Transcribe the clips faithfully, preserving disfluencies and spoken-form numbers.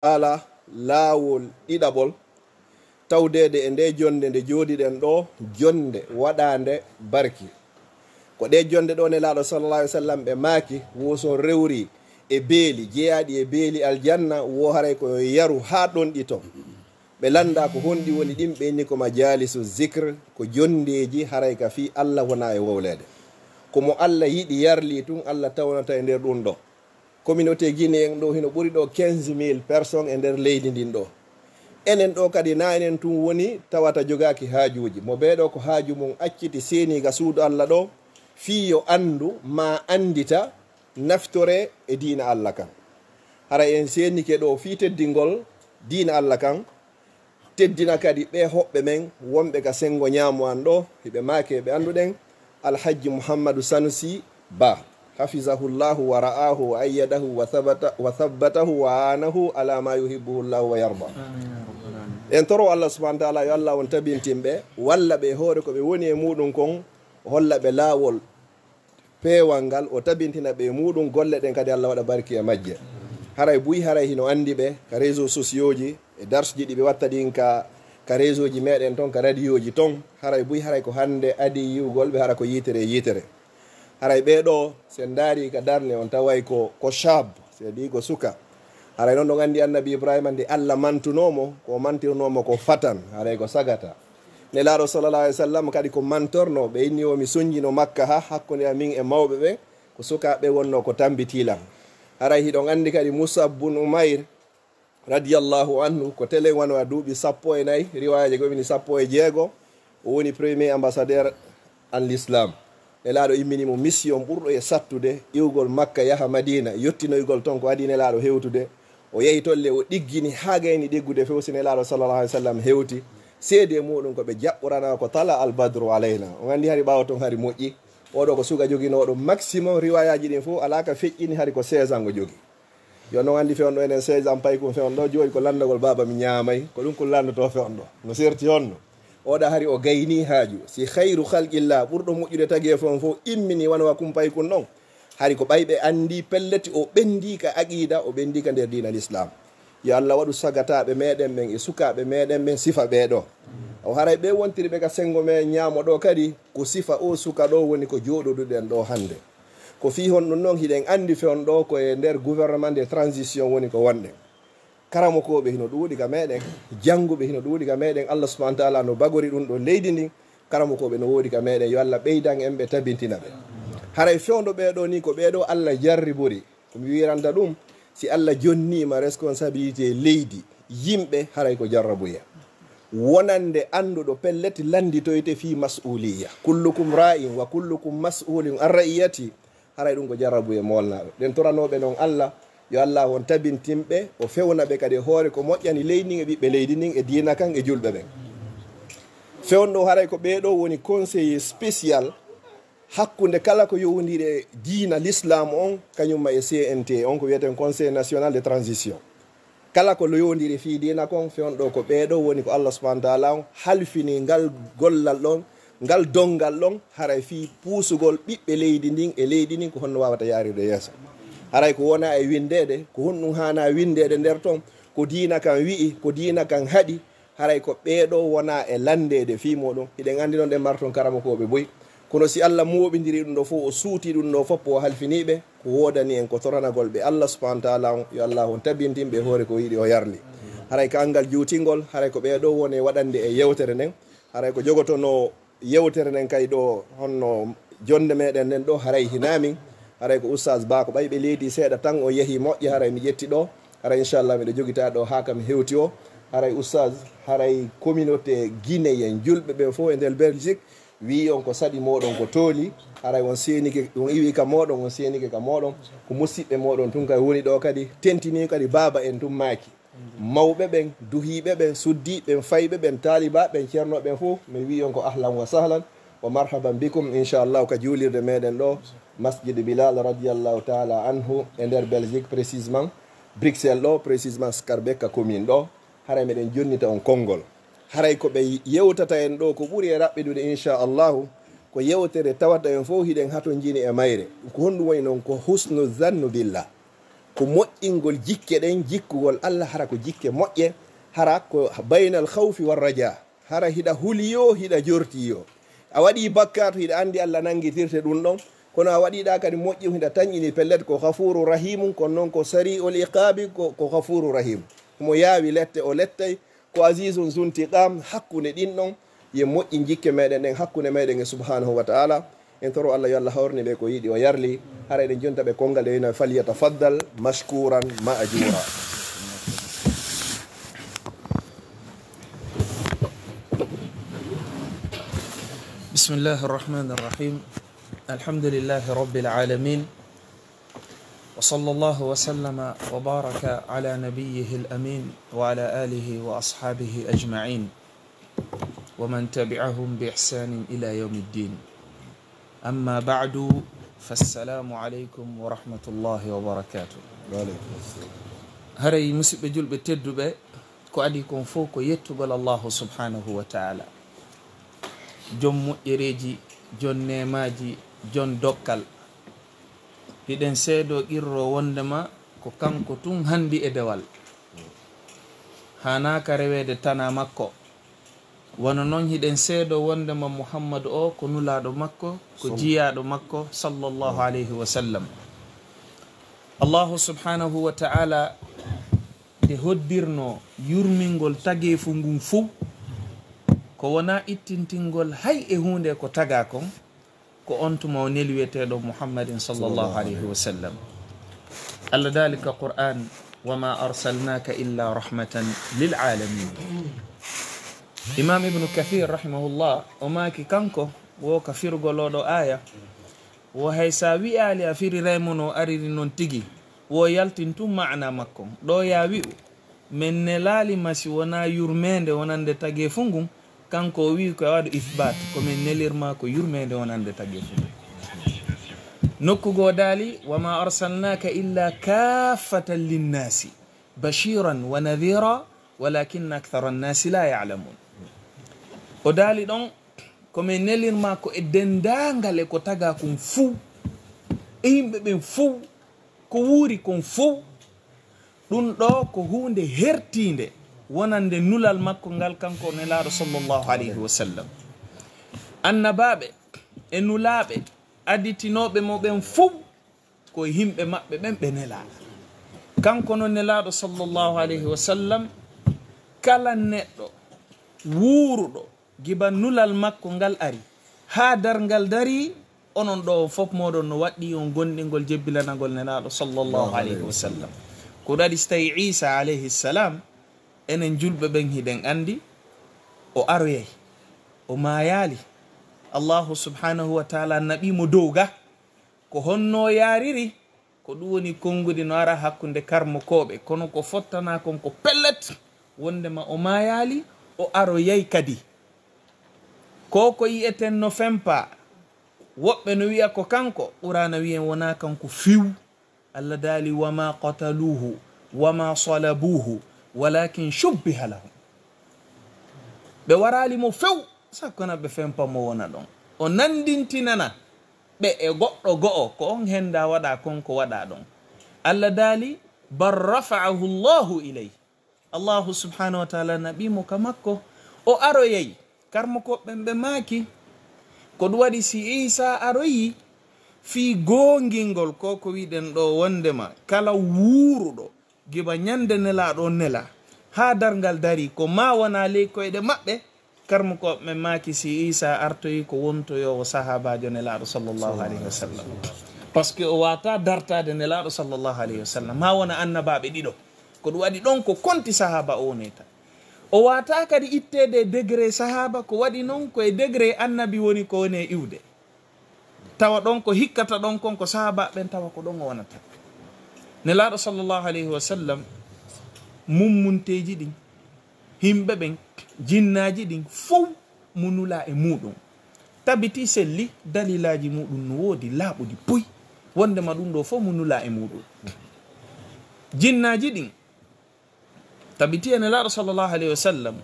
Taala laawol ɗiɗaɓol, tawdeede e nde jonnde nde jooɗiɗen ɗo, jonnde waɗaande barki. Ko ɗe jonnde ɗo Nelaaɗo sallallahu alaihi wasallam ɓe maaki, wo so rewri e beeli jeyaaɗi e beeli aljanna, wo haray ko yaru haa ɗonɗito. Ɓe lannda ko honɗi woni ɗin, ɓe inni ko majaalisu zikr, ko jonndeeji haray ka fii Allah wona e wowleede. Ko mo Allah yiɗi yarli tun, Allah tawnata e nder ɗun ɗo. Communauté Guinée en ɗo hino ɓuri ɗo quinze mille personnes e nder leydi ndin ɗo. Enen ɗo kadi na enen tun woni tawata jogaaki haajuuji. Mo bee ɗo ko haaju mum acciti seeni ga suudu Allah ɗo, fii yo anndu maa anndita naftore e diina Allah kan. Hara en seenike ɗo fii teddingol diina Allah kan, teddina kadi ɓe hoɓɓe men wonɓe ka sengo ñaamo an ɗo, hiɓe maake ɓe annduɗen, Alhajji Muhammadu Sanusi Ba, hafizahullahu wa ra'ahu wa ayyadahu wa thabata-, wa thabbatahu wa aanahu ala ma yuhibbuhu Allahu wa yarda. En toro Allah subhanahu wa ta'ala yo Allah on tabintin ɓe, walla ɓe e hoore ko ɓe woni e muɗum kon, holla ɓe laawol peewal ngal, o tabintina ɓe e muɗum, golle ɗen kadi Allah waɗa barki e majje. Haray buy, haray hino anndi ɓe ka réseaux sociaux ji, e darsuji ɗi ɓe watta ɗin ka, ka réseau ji meɗen ton, ka radio ji ton. Haray buy, haray ko hannde adi yi'ugol ɓe, hara ko yitere e yitere. Haray ɓee ɗo, si en ndaari ka darnde, on taway ko, ko shaab, si en ɗi ko suka. Haray non ɗon anndi Annabi Ibrahima nde Allah mantunoo mo, ko o mantirnoo mo ko fatan, haray ko sagata. Nelaaɗo sallallahu alaihi wasallam kadi ko mantorno, ɓe inni o mi sonjino Makka ha hakkunde amin e mawɓe ɓen, ko sukaaɓe wonno ko tambiti lan. Haray hiɗon anndi kadi Mus'ab bun Umayr radiyallahu anhu, ko telen wano a duuɓi sappo e nayi, riwaayaji goo wini sappo e jeego, o woni premier ambassadeur en l'islam. Nelaaɗo immini mo mission ɓurɗo e sattude, iwgol Makka yaha Madina, yottinoygol ton ko adi Nelaaɗo hewtude. O yehi tolle, o ɗiggini haa gayni ɗiggude few, si Nelaaɗo sallallahu alaihi wasallam hewti. Seede muɗum ko ɓe jaɓɓorana ko tala al badru alayna. On anndi hari ɓaawo ton hari moƴƴi. Oɗo ko suka joginooɗo maximum riwaayaji ɗin fof, alaa ka feƴƴini hari ko seize ans o jogi. Yo non anndi fewndo enen seize ans paykun fewndo, jooni ko lanndagol baaba mi ñaamay, ko ɗum ko lanndotoo fewndo. No serti honno? Oɗa hari o gayni haaju. Si khayru khalqillah, ɓurɗo moƴƴude tagi e fewndo fof, immini wano wa kum paykun ɗon. Hari ko ɓay ɓe anndi pelleti o ɓenndi ka aqida, o ɓenndi ka nder diina l'islam. Yo Allah waɗu sagataaɓe meɗen ɓen e sukaaɓe meɗen ɓen sifa ɓee ɗo. O haray ɓe wontiri ɓe ka sengo men ñaamo ɗo kadi, ko sifa o suka ɗo woni ko jooɗoduɗen ɗo hannde. Ko fii honɗum non hiɗen anndi fewndo ɗo ko e nder gouvernement de transition woni ko wonɗen. Karamokooɓe hino ɗuuɗi ka meɗen, jannguɓe hino ɗuuɗi ka meɗen, Allah subhanahu wa ta'ala no bagori ɗum ɗo leydi ndin, karamokooɓe no woodi ka meɗen, yo Allah ɓeydan en ɓe tabintina ɓe. Haray fewndo ɓee ɗo ni ko ɓee ɗo Allah jarribori, ko mi wiiranta ɗum, si Allah jonniima responsabilité leydi, yimɓe, haray ko jarrabuya. Wonande annduɗo pellet lannditoyte fii mas'uliya. Kullukum ra'in wa kullukum mas'ulin an ra'iyati. Haray ɗum ko jarrabuye moolnaaɓe. Ɗen toranooɓe non Allah, yo Allah on tabintin ɓe, o fewna ɓe kadi e hoore ko moƴƴani leydi ndin e ɓiɓɓe leydi ndin e diina kan e julɓe ɓen. Fewndo haray ko ɓee ɗo woni conseiller spécial hakkunde kala ko yowondiri e diina l'islam on, kañumma e C N T on ko wiyeten Conseil National de Transition. Kala ko loyondiri fii diina kon, fewndo ko ɓee ɗo woni ko Allah subhanahu wa ta'ala on halfini ngal gollal ɗon, ngal donngal ɗon, haray fii puusugol ɓiɓɓe leydi ndin e leydi ndin ko honno wawata yaarirde yeeso. Haray ko wona e winndeede, ko honɗum haana winndeede nder ton, ko diina kan wi'i, ko diina kan haɗi, haray ko ɓee ɗo wona e lanndeede fii muɗum. Hiɗen anndi non ɗen marton karamokooɓe boy. Kono si Allah mooɓindiri ɗum ɗo fof, o suuti ɗum ɗo fof, o halfini ɓe, ko woodani en ko toranagol ɓe Allah subhanahu wa ta'ala on, yo Allah on tabintin ɓe hoore ko yiɗi o yarli. Haray ka anngal juutingol, haray ko ɓee ɗo woni waɗande e yewtere nden. Haray ko jogotono yewtere nden kay ɗo, honno jonde meɗen nden ɗo, haray hinaa min. Haray ko Oustaz Ba, ko ɓay ɓe leeti seeɗa tan o yehi moƴƴi, haray mi ƴetti ɗo. Haray inchallah miɗo jogita ɗo haa kam hewti o. Haray Oustaz, haray communauté guinéen julɓe ɓen fof e nder Belgique, wi'i on ko saɗi moɗon ko tooli, haray on seenike, on iwi ka moɗon, on seenike ka moɗon, ko musiɓɓe moɗon tun kay woni ɗo kadi, tentini kadi baaba en tun maaki. Mawɓe ɓen, duhiiɓe ɓen, suddiiɓe ɓen, fayɓe ɓen, taalibaaɓe ɓen, ceerno ɓen fof, mi wi'i on ko ahlan wa sahlan, wa marhaban bikum, inchallah, ka juulirde meɗen ɗo, Masjid Bilal radiyallahu ta'ala anhu, e nder Belgique, précisément, Bruxelles ɗo, précisément Schaerbeek commune ɗo. Haray meɗen jonnita on konngol. Haray ko ɓe yewtata en ɗo ko ɓuri e raɓɓiɗude, inchallahu, ko yewtere tawata en fof hiɗen hatonjini e mayre. Ko honɗum woni non? Ko husnu zannu billah. ko moƴƴingol jikke ɗen, jikkugol Allah, hara ko jikke moƴƴe, hara ko baynal khawfi war raja. Hara hiɗa huliyo, hiɗa jortiyo. A waɗi bakkaatu, hiɗa anndi Allah nanngitirte ɗum ɗon. Kono a waɗiɗa kadi moƴƴum, hiɗa tanƴini pellet ko Ghafuru Rahimun, kono noon ko Sari'ul Iqabi, ko, ko Ghafuru Rahim. Mo yaawi lette, o lettay, ko Azizun Zuntiqam. Hakkunde ɗin ɗon, ye moƴƴin jikke meɗen ɗen, hakkunde meɗen e Subhanahu wa Ta'ala. En toro Allah yo Allah hawrine ɓe ko yiɗi o yarli. Hara eɗen jonta ɓe kongal ɗe wina, "Falyatafaddal mashkuran ma'jura." بسم الله الرحمن الرحيم. الحمد لله رب العالمين. وصلى الله وسلم وبارك على نبيه الأمين وعلى آله وأصحابه أجمعين ومن تبعهم بإحسان إلى يوم الدين. أما بعد، فالسلام عليكم ورحمة الله وبركاته. Haray, musidɓe julɓe tedduɓe, ko adii kon fof ko yettugol Allahu subhanahu wa ta'ala, jom moƴƴereeji, jom neemaaji, jom dokkal. Hiɗen seedoo qirroo wonndema ko kanko tun hanndi e dewal. Haanaaka reweede tanaa makko. Wano non hiɗen seedoo wonndema Muhammadu o ko nulaaɗo makko, ko jiyaaɗo makko, sallallahu alayhi wa sallam. Allahu subhanahu wa ta'ala nde hoddirnoo yurmingol tageefu ngun fow, ko wonaa ittintingol hay e huunde ko tagaa kon, ko on tuma o neli wi'eteeɗo Muhammadin sallallahu alayhi wa sallam. Allah daali ka Qur'an, "Wa ma arsalnaka illa rahmatan lil alamin." Imam Ibnu Kathir rahimahullah, o maaki kanko, wo ka firugol oo ɗoo aaya, wo hay sa wi'aali a firiray mo no ariri non tigi, wo yaltin tun ma'ana makko. Ɗoo ya wi'u, men nelaali ma si wonaa yurmeende wonande tageefu ngun, kanko o wi'i ko e waɗu ithbaat, ko men nelir ma ko yurmeende wonande tageefu ngun. Nokku goo daali, "Wa ma arsalnaka illa kaffatan linnaasi, bashiran wa nadhira, walakinna akthara annaasi la ya'lamun." O daali ɗon, ko men nelir ma ko e denndaangal e ko tagaa kon fow, e yimɓe ɓen fow, ko wuuri kon fow. Ɗum ɗoo ko huunde hertiinde wonande nulal makko ngal, kanko nelaaɗo sallallahu alayhi wa sallam. Annabaaɓe e nulaaɓe aditinooɓe mo ɓen fow, ko yimɓe maɓɓe ɓen ɓe nelaa. Kanko no nelaaɗo sallallahu alayhi wa sallam, kala neɗɗo wuuruɗo giba nulal makko ngal ari, haa darngal darii, onon ɗoo on fof mooɗon no waɗɗii on gomɗingol jebbilanagol nelaaɗo sallallahu alayhi wa sallam. Ko ɗaɗi, so tawii Iisa alayhi salam, enen julɓe ɓen hiɗen anndi o aroyay, o maayaali. Allahu subhanahu wa taala naɓii mo dow ga. Ko honno o yaariri? Ko ɗum woni konguɗi no ara hakkunde karmokooɓe, kono ko fottanaa kon ko pellet, wondema o maayaali, o aroyay kadi. Ko ko yi'eten no fempaa, woɓɓe no wi'a ko kanko, Quraana wi'en wonaa kanko few. Allah daali, "Wa ma qataluuhu, wa ma salabuuhu, walakin shubbiha lahum." Ɓe waraali mo few, sakko na ɓe fempa mo wona ɗon. O nandintinana ɓe e goɗɗo go'o, ko on henda waɗa kon ko waɗa ɗon. Allah daali, "Bal rafa'ahu Allahu ilay." Allahu subhanahu wa taala naɓi mo ka makko. O aroyay. Karmokooɓe ɓen ɓe maaki, ko ɗum waɗi si Iisa aroyi fii goongingol ko ko wiɗen ɗo wondema kala wuuruɗo giba ñande Nelaaɗo on nelaa, haa darngal darii, ko maa wona ley koyɗe maɓɓe. Karmukooɓe ɓen maaki, si Iisaa artoyi, ko wontoyoowo sahaabaajo Nelaaɗo, sallallahu alayhi wa sallam. Parce que o waawataa dartaade Nelaaɗo, sallallahu alayhi wa sallam, maa wona annabaaɓe ɗiɗo. Ko ɗum waɗi ɗon ko konti sahaaba o woneyta. O waawataa kadi itteede e degré sahaaba, ko waɗi non ko e degré annabi woni ko woni e iwde. Tawa ɗon ko hikkata ɗon kon ko sahaabaaɓe ɓen, tawa ko ɗon o wonata. Nelaaɗo sallallahu alayhi wa sallam, mummunteeji ɗin, yimɓe ɓen, jinnaaji ɗin, fow mo nulaa e muuɗum. Tabitii selli, dalilaaji muuɗum no woodi, laaɓuɗi puy, wondema ɗum ɗo fow mo nulaa e muuɗum. Jinnaaji ɗin, Tabitii e Nelaaɗo sallallahu alayhi wa sallam,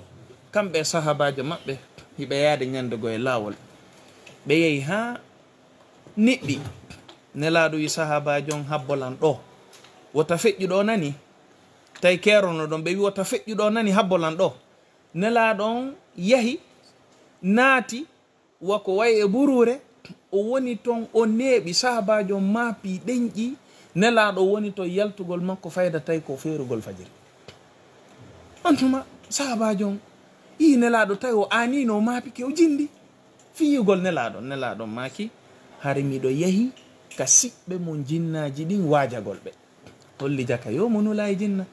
kamɓe e sahaabaajo maɓɓe, hiɓe yaade ñande goo e laawol. Ɓe yehi haa niɓɓi. Nelaaɗo wi sahaabaajo on, "Habbolan ɗo." wota feƴƴu ɗo nani. Tawi keerono ɗon, ɓe wi wota feƴƴu ɗo nani, habbo lan ɗo. Nelaaɗo on yahi, naati, wa ko wayi e buruure, o woni ton, o neeɓi, sahabaajo on maapi, ɗenƴi, Nelaaɗo woni ton yaltugol makko fayda tawi ko feerugol fajiri. On tuma, sahabaajo on ii Nelaaɗo tawi o aanino, o maapike, o jindi. Fiyugol Nelaaɗo, Nelaaɗo maaki, hari miɗo yahi ka siɓɓe mon jinnaaji ɗin waajagol ɓe. Holli jaka yo mo nula e jinna.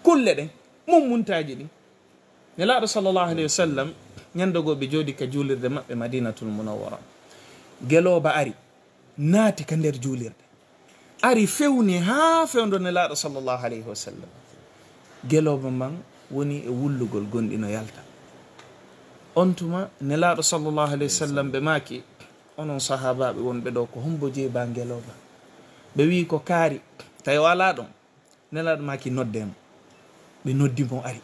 Kulle ɗen, mummuntaaji ɗin. Nelaaɗo sallallahu alayhi wa sallam, ñande goo ɓe jooɗi ka juulirde maɓɓe Madinatul Munawwara. Gelooba ari, naati ka nder juulirde. Ari fewni haa fewndo Nelaaɗo sallallahu alayhi wa sallam. Gelooba man woni e wullugol gonɗi no yalta. On tuma Nelaaɗo sallallahu alayhi wa sallam ɓe maaki, onon sahaabaaɓe wonɓe ɗo, ko hombo jeeba gelooba? Ɓe wi'i ko kaari, tawi o alaa ɗon. Nelaaɗo maaki, nodde mo. Ɓe noddi mo, ari.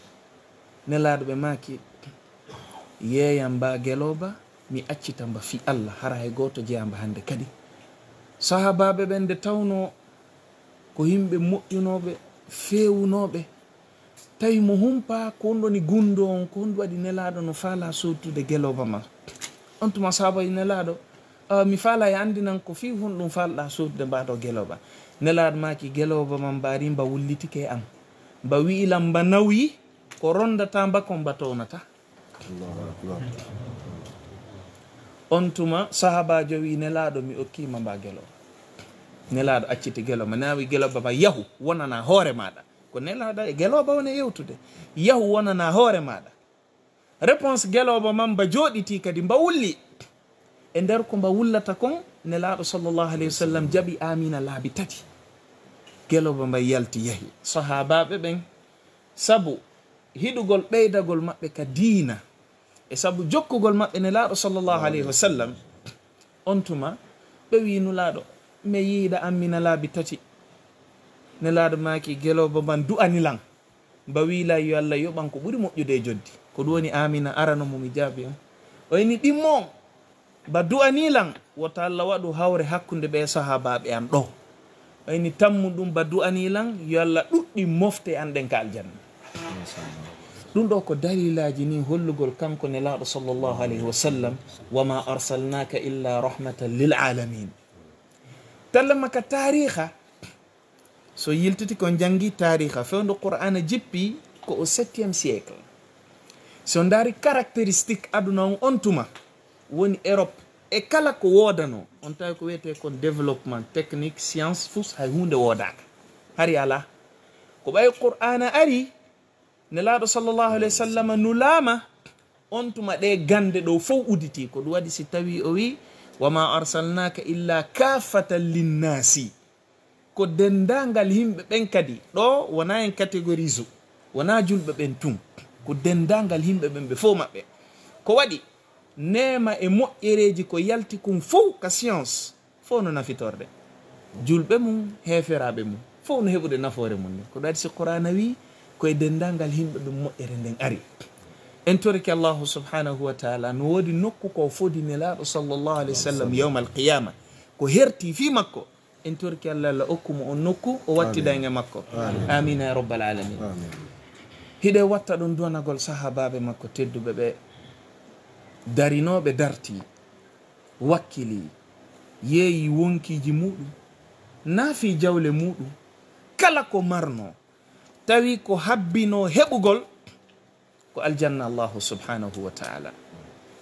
Nelaaɗo ɓe maaki, yeeyam mba gelooba, mi accita mba fii Allah, hara hay gooto jeyaa mba hande kadi. Sahaabaaɓe ɓen nde tawnoo ko yimɓe moƴƴunooɓe, feewunooɓe, tawi mo humpa ko honɗun woni gunndoo on, ko honɗun waɗi Nelaaɗo no faalaa sootude gelooba man. On tuma sahaaba yi Nelaaɗo, "Ah, mi faalaa e anndinan ko fii honɗun faalɗaa sootude mba ɗo gelooba?" Nelaaɗo maaki, gelooba man mba ari mba wullitike e am. Mba wi'i lan mba nawyi, ko ronndataa mba kon mba townataa. Allahu akbar. On tuma sahaabaajo wi'i, Nelaaɗo, mi okkii ma mba gelooba. Nelaaɗo acciti gelooba, nawi gelooba mba, yahu, wonanaa hoore maaɗa. Ko Nelaaɗo e gelooba woni e yewtude. Yahu, wonanaa hoore maaɗa. Réponse gelooba man mba jooɗitii kadi, mba wulli. E nder ko mba wullata kon, Nelaaɗo sallallahu alayhi wa sallam jaɓi Aamina laabi tati. Gelooba mba yalti yahi. Sahaabaaɓe ɓen, sabu hiɗugol ɓeydagol maɓɓe ka diina, e sabu jokkugol maɓɓe Nelaaɗo sallallahu alayhi wa sallam, on tuma ɓe wi'i Nulaaɗo, mi yiida Aamina laabi tati. Nelaaɗo maaki, gelooba mban du'ani lan. Mba wi'i lan yo Allah yoɓan ko ɓuri moƴƴude e joddi. Ko ɗun woni Aamina arano mo mi jaabi on. O inni ɗimmo on. Mba du'anii lan, wota Allah waɗu hawre hakkunde ɓee sahaabaaɓe an ɗoo. O inni tammu ɗun, mba du'anii lan, yo Allah ɗuɗɗin mofte an ɗen ka aljanna. Ɗun ɗoo ko dalilaaji nii hollugol kanko Nelaaɗo sallallahu alayhi wa sallam, "Wa ma arsalnaaka illa rahmatan lil alamin." Tallamma ka taariikha, so yiltiti kon janngi taariikha, fewndo Qur'aana jippi ko au septième siècle. So ndaari caractéristique aduna on, on tuma woni Europe e kala ko woodanoo, on tawi ko wiyetee kon développement technique, science, fus hay huunde woodaaka. Hari alaa. Ko ɓay Qur'aana ari, Nelaaɗo sallallahu alayhi wa sallam nulaama, on tuma ɗee gannde ɗoo fow uditii. Ko ɗun waɗi si tawii o wi'i, "Wa ma arsalnaaka illa kaafatan linnaasi." Ko denndaangal yimɓe ɓen kadi. Ɗoo wonaa en catégorise, wonaa julɓe ɓen tun. Ko denndaangal yimɓe ɓen ɓe fow maɓɓe. Ko waɗi neema e moƴƴereeji ko yalti kun fow ka science, fow no nafitorde. Julɓe mun, heeferaaɓe mun, fow no heɓude nafoore mun nden. Ko ɗun waɗi si Qur'aana wi'i, ko e denndaangal yimɓe ɓen moƴƴere nden ari. En torike Allahu subhanahu wa ta'ala, no woodi nokku ko fodi Nelaaɗo sallallahu alayhi wa sallam yawmal qiyaama. Ko herti fii makko. En torike Allah, Allah okku mo on nokku, o wattida en e makko. Amin. Amin ya rabbal alamin. Amin. Hiɗe watta ɗon duwanagol sahaabaaɓe makko tedduɓe ɓe darinooɓe dartii, wakkilii, yeeyii wonkiiji muuɗum, naafii jawle muuɗum, kala ko marnoo, tawi ko habbinoo heɓugol ko aljanna Allahu subhanahu wa ta'ala.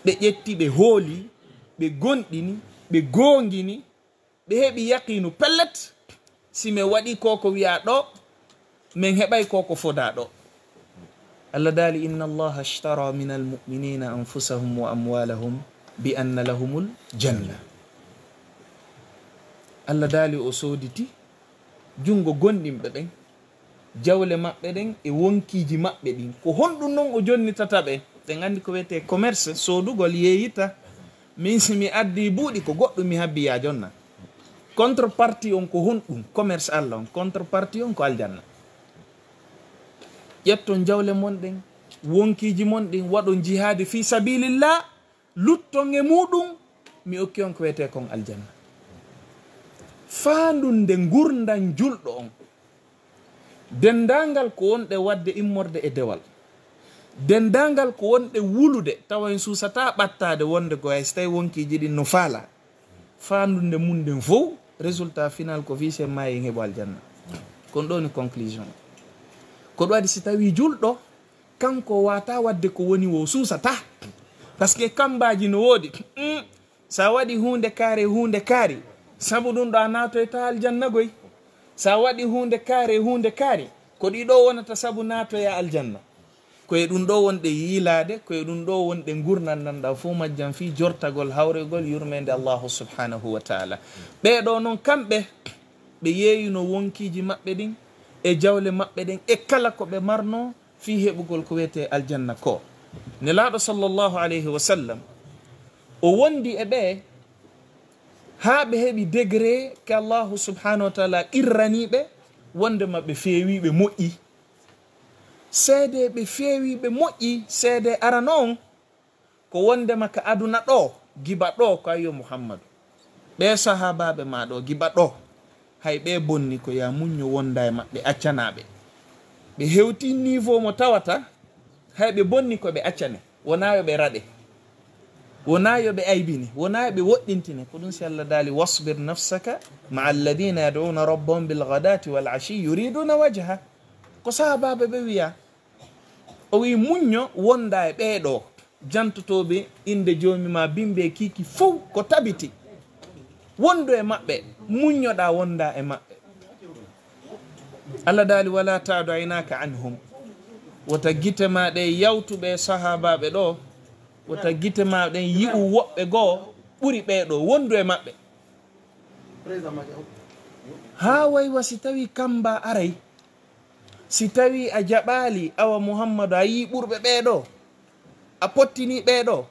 Ɓe ƴetti, ɓe hooli, ɓe gonɗini, ɓe goongini, ɓe heɓi yaqiinu pellet, si men waɗii ko ko wi'aa ɗoo, men heɓay ko ko fodaa ɗoo. Allah daali, "Inna Allaha ashtara minal mu'minina anfusahum wa amwalahum bi anna lahumul janna." Allah daali o sooditi junngo gonɗinɓe ɓen, jawle maɓɓe ɗen e wonkiiji maɓɓe ɗin. Ko honɗum non o jonnitata ɓe? Ɗen anndi ko wiyetee commerce, soodugol, yeeyita. Min si mi addii buuɗi, ko goɗɗum mi habbii, yaa jonna. Contrepartie on ko honɗum? Commerce Allah on. Contrepartie on ko aljanna. Ƴetton jawle mon ɗen, wonkiiji mon ɗin, waɗon jihaadi fii sabilillah, lutton e muuɗum, mi okki on ko wiyetee kon aljanna. Faandunde ngurndan julɗo on. Denndaangal ko wonɗe waɗde immorde e dewal. Denndaangal ko wonɗe wulude, tawa en suusataa ɓattaade wonde ko hay so tawi wonkiiji ɗin no faalaa. Faandunde mum nden fow, résultat final ko fii sen maayi en heɓu aljanna. Kon ɗoo ni conclusion. Ko ɗum waɗi si tawi julɗo, kanko waawataa waɗde ko woni woo, suusataa. Parce que kambaaji no woodi. Mm. Sa waɗi huunde kaari, huunde kaari, sabu ɗum ɗo a naatoyta aljanna goy. Sa waɗi huunde kaari, huunde kaari, ko ɗi ɗo wonata sabu naatoya aljanna. Ko e ɗum ɗo wonɗe yiilaade, ko e ɗum ɗo wonɗe ngurndan nan ɗan fow majjan fii jortagol hawregol yurmeende Allahu subhanahu wa ta'ala. Ɓee ɗoo non kamɓe, ɓe yeeyuno wonkiiji maɓɓe ɗin, e jawle maɓɓe ɗen, e kala ko ɓe marnoo fii heɓugol ko wiyetee aljanna ko. Nelaaɗo sallallahu alayhi wa sallam, o wondi e ɓe haa ɓe heɓi degré ke Allahu subhanahu wa ta'ala qirranii ɓe, wondema ɓe feewii ɓe moƴƴi. Seedee ɓe feewii ɓe moƴƴi, seedee arano on, ko wondema ka aduna ɗo, giba ɗo, ko ayyo Muhammadu. Ɓee sahaabaaɓe maa ɗo, giba ɗo, hay ɓee bonni ko ya muñño wonda e maɓɓe, accanaa ɓe. Ɓe hewti niveau mo tawata, hay ɓe bonni ko ɓe accane. Wonaa yo ɓe raɗe. Wonaa yo ɓe aybine. Wonaa yo ɓe woɗɗintine. Ko ɗum si Allah daali, "Wasbir nafsaka ma'a alladhina yad'una rabbahum bil ghadati wal ashi yuriduna wajha." Ko sahaabaaɓe ɓe wiya, o wi, "Muñño wonda e ɓee ɗo." Jantotooɓe innde Joomi maa bimbi e kiiki fow ko tabiti. Wondu e maɓɓe, muññoɗaa wonda e maɓɓe. Allah daali, "Wala ta'du aynaka anhum." Wota gite maa ɗen yawtu ɓee sahaabaaɓe ɗo, wota gite maa ɗen yi'u woɓɓe goo ɓuri ɓee ɗo, wondu e maɓɓe. Haa waywa si tawi kamba aray, si tawi a jaɓaali, awa Muhammadu, a yii ɓurɓe ɓee ɗo, a pottini ɓee ɗo,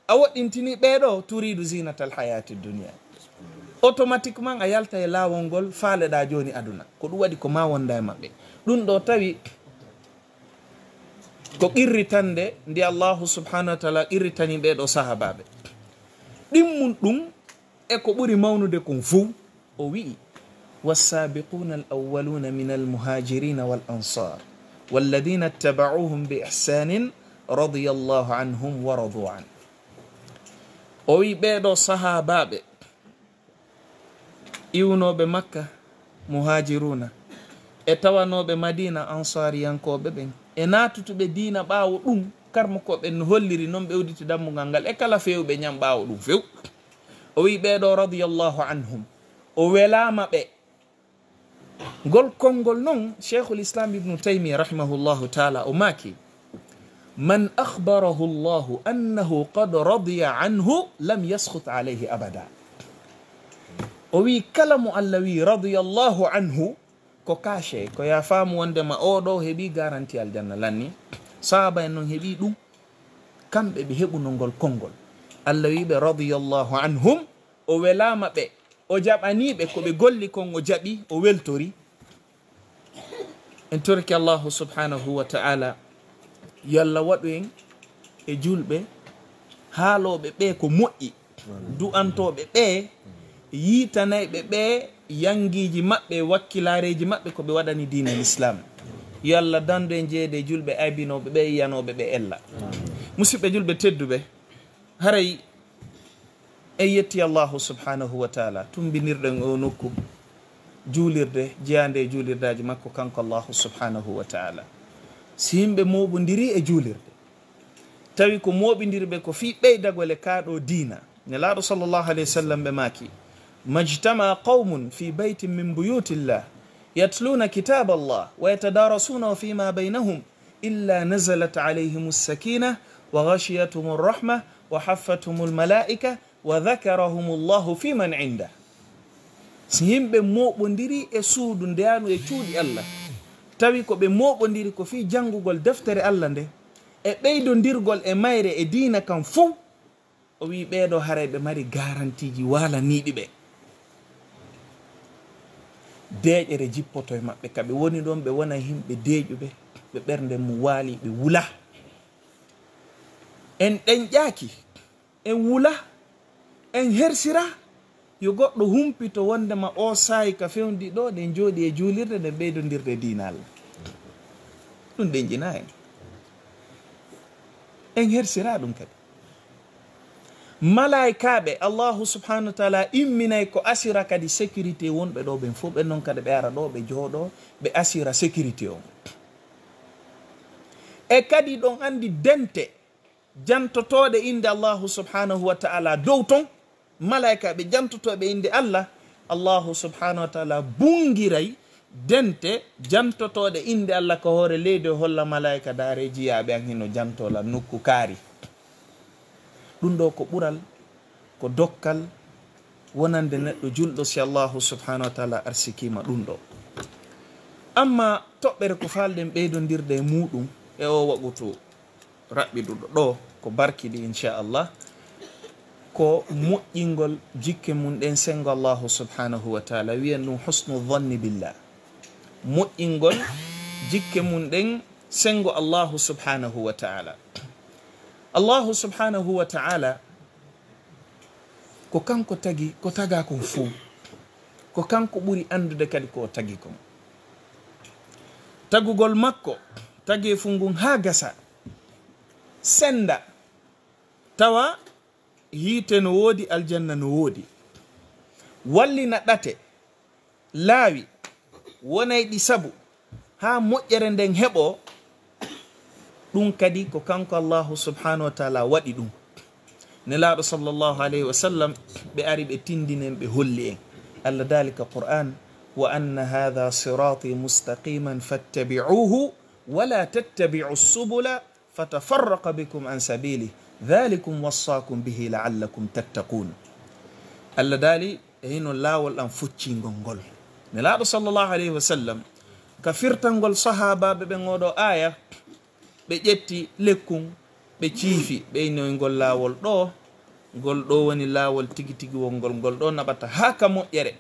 a woɗɗintini ɓee ɗo, turidu zinatal hayati dunia. Automatiquement a yalta e laawol ngol faaleɗaa jooni aduna. Ko ɗum waɗi ko maa wonda e maɓɓe. Ɗum ɗo tawi ko qirritannde nde Allahu subhanahu wa ta'ala qirritani ɓee ɗo sahaabaaɓe. Ɗimmun ɗum e ko ɓuri mawnude kon fow, o wi'i, "Wassabiquna al-awwaluna min al-muhajirina wal ansar, walladhina ittaba'uhum bi ihsanin radiyallahu anhum wa radu an." O wi'i ɓee ɗo sahaabaaɓe iwnooɓe Makka, muhajiruna, e tawanooɓe Madina, ansaariyankooɓe ɓen, e naatutuɓe diina ɓaawo ɗum, karmokooɓe ɓen no holliri non ɓe udditi dammugal ngal, e kala feewɓe ñam ɓaawo ɗum few. O wi'i ɓee ɗo radiyallahu anhum, o welaama ɓe. Ngol konngol non, Sheikhul Islam Ibnu Taymiya rahimahullahu ta'ala, o maaki, "Man akhbarahu Allahu annahu qad radiya anhu, lam yaskhut alayhi abada." O wi'i, kala mo Allah wi'i radiyallahu anhu, ko kaashe, ko ya faamu wondema oo ɗo heɓi garanti aljanna lanni. Sahaaba en non heɓi ɗum, kamɓe ɓe heɓuno ngol konngol. Allah wi'i ɓe radiyallahu anhum, o welaama ɓe, o jaɓanii ɓe ko ɓe golli kon, o jaɓi, o weltori. En torike Allahu subhanahu wa ta'ala, yo Allah waɗu en e julɓe haalooɓe ɓe ko moƴƴi, du'antooɓe ɓe, yiitanayɓe ɓe yangiiji maɓɓe, wakkilaareeji maɓɓe ko ɓe waɗani diina Islam. Yo Allah dandu en jeyeede e julɓe aybinooɓe ɓe, yiyanooɓe ɓe ella. Musidɓe julɓe tedduɓe, haray en yetti Allahu subhanahu wa ta'ala, tumbinirɗen o nokku juulirde, jeyaande e juulirdaaji makko kanko Allahu subhanahu wa ta'ala. Si yimɓe mooɓondiri e juulirde, tawi ko mooɓindirɓe ko fii ɓeydagol e kaa ɗo diina, Nelaaɗo sallallahu alayhi wa sallam ɓe maaki, "Majtama qawmun fi baytin min buyutillah, yatluna kitab Allah, wa yatadarasunahu fima baynahum, illa nazalat alayhimus sakinah, wa ghashiyatuhumur rahmah, wa haffathumul malaikah, wa dhakarahumullahu fi man indah." Si yimɓe mooɓondiri e suudu ndeyanu e cuuɗi Allah, tawi ko ɓe mooɓondiri ko fii janngugol deftere Allah nde, e ɓeydondirgol e mayre e diina kan fow, o wi'i ɓee ɗo haray ɓe mari garantiiji waalaniiɗi ɓe. Deeƴere jippoto e maɓɓe, ka ɓe woni ɗon ɓe wona yimɓe deeƴuɓe, ɓe ɓernde mum waali, ɓe wula. En ɗenƴaaki, en wula, en hersira, Yo goɗɗo humpito wondema o saayi ka fewndi ɗo, ɗen jooɗi e juulirde, ɗen ɓeydondirde diina Allah. Ɗum ɗenƴina en. En hersira ɗum kadi. Malaykaaɓe, Allahu subhanahu wa taala imminay ko asira kadi sécurité wonɓe ɗo ɓen fof, ɓen noon kadi ɓe ara ɗo, ɓe jooɗo, ɓe asira sécurité on. E kadi ɗon anndi dente jantotooɗe innde Allahu subhanahu wa taala dow ton, malaykaaɓe jantotooɓe innde Allah, Allahu subhanahu wa taala bunngiray dente jantotooɗe innde Allah ka hoore leydi o, holla malayka, "Daare jiyaaɓe an hino jantoo lan nokku kaari." Ɗum ɗo ko ɓural, ko dokkal wonande neɗɗo julɗo si Allahu subhanahu wa taala arsikiima ɗum ɗo. Amma toɓɓere ko faalɗen ɓeydondirde e muɗum e o waqutu raɓɓiɗuɗo ɗo, ko barki ɗi, inchallah, ko moƴƴingol jikke mum ɗen senngo Allahu subhanahu wa taala, wiyen ɗum husnu dhanni billah. Moƴƴingol jikke mum ɗen senngo Allahu subhanahu wa taala. Allahu subhanahu wa taala ko kanko tagi ko taga kon fow. Ko kanko ɓuri anndude kadi ko o tagi kon. Tagugol makko, tageefu ngun haa gasa, sennda, tawa hiite no woodi, aljanna no woodi, wallina ɗate, laawi, wonayɗi sabu haa moƴƴere nden heɓo, ɗum kadi ko kanko Allahu subhanahu wa taala waɗi ɗum. Nelaaɗo sallallahu alayhi wa sallam, ɓe ari ɓe tindinen, ɓe holli en. Allah daali ka Qur'an, "Wa anna hadha sirati mustaqiman fattabi'uhu wa la tattabi'u subula fatafarraqa bikum an sabili, dhalikum wassakum bihi la'allakum tattaqun." Allah daali, e hino laawol ɗan foccingol ngol. Nelaaɗo sallallahu alayhi wa sallam, ka firtangol sahaabaaɓe ɓen oo ɗoo aaya, ɓe ƴetti lekkun, ɓe ciifi, ɓe inni ngol laawol ɗoo, ngol ɗoo woni laawol tigi tigi wongol, ngol ɗoo naɓata haa ka moƴƴere.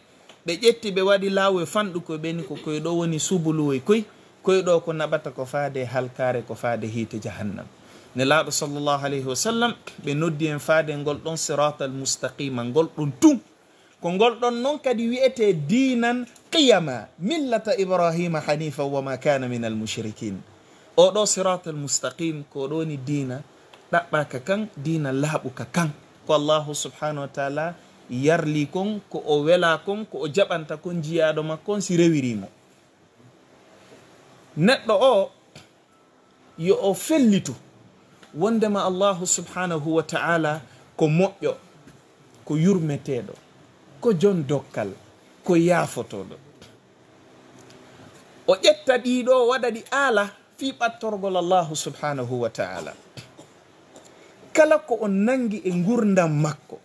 Ɓe ƴetti, ɓe waɗi laawoy fanɗu koy, ɓe inni ko koy ɗoo woni subuluwoy koy, koy ɗoo ko naɓata ko faade halkaare, ko faade hiite jahannam. Nelaaɗo sallallahu alayhi wa sallam, ɓe noddi en faade ngol ɗon siratal mustaqima, ngol ɗon tun. Ko ngol ɗon non kadi wi'etee diinan qiyama, millata Ibrahima hanifa wa ma kana minal mushrikin. Oo ɗoo siratal mustaqim, ko ɗoo woni diina ɗaɓɓaaka kan, diina laaɓuka kan. Ko Allahu subhanahu wa taala yarli kon, ko o wela kon, ko o jaɓanta kon jiyaaɗo makko on si rewiri mo. Neɗɗo o, yo o fellitu wondema Allahu subhanahu wa ta'ala ko moƴƴo, ko yurmeteeɗo, ko jon dokkal, ko yaafotooɗo. O ƴetta ɗii ɗoo, o waɗa ɗi aala fii ɓattorgol Allahu subhanahu wa ta'ala. Kala ko o nangi e ngurndan makko,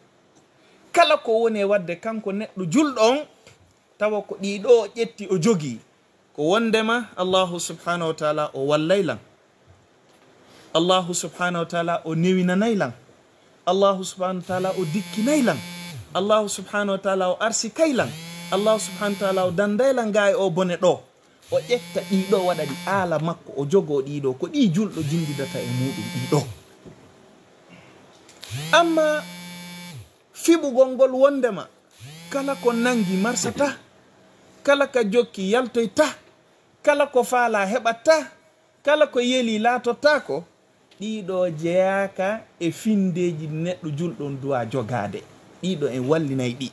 kala ko woni e waɗde kanko neɗɗo julɗo on, tawa ko ɗii ɗoo o ƴetti, o jogii, ko wondema Allahu subhanahu wa ta'ala o wallay lan. Allahu subhanahu wa ta'ala o newinanay lan. Allahu subhanahu wa ta'ala o dikkinay lan. Allahu subhanahu wa ta'ala o arsikay lan. Allahu subhanahu wa ta'ala o danday lan gaa e oo bone ɗoo. O ƴetta ɗii ɗoo, waɗa ɗi aala makko, o jogoo ɗii ɗoo, ko ɗii julɗo jindidata e muɗum ɗii ɗoo. Amma fiɓugol ngol wondema kala ko nangi marsata, kala ka jokki yaltoyta, kala ko faala heɓata, kala ko yeli laatotaako, ɗii ɗoo jeyaaka e findeeji ɗi neɗɗo julɗo on duwaa jogaade. Ɗii ɗoo en wallinay ɗi.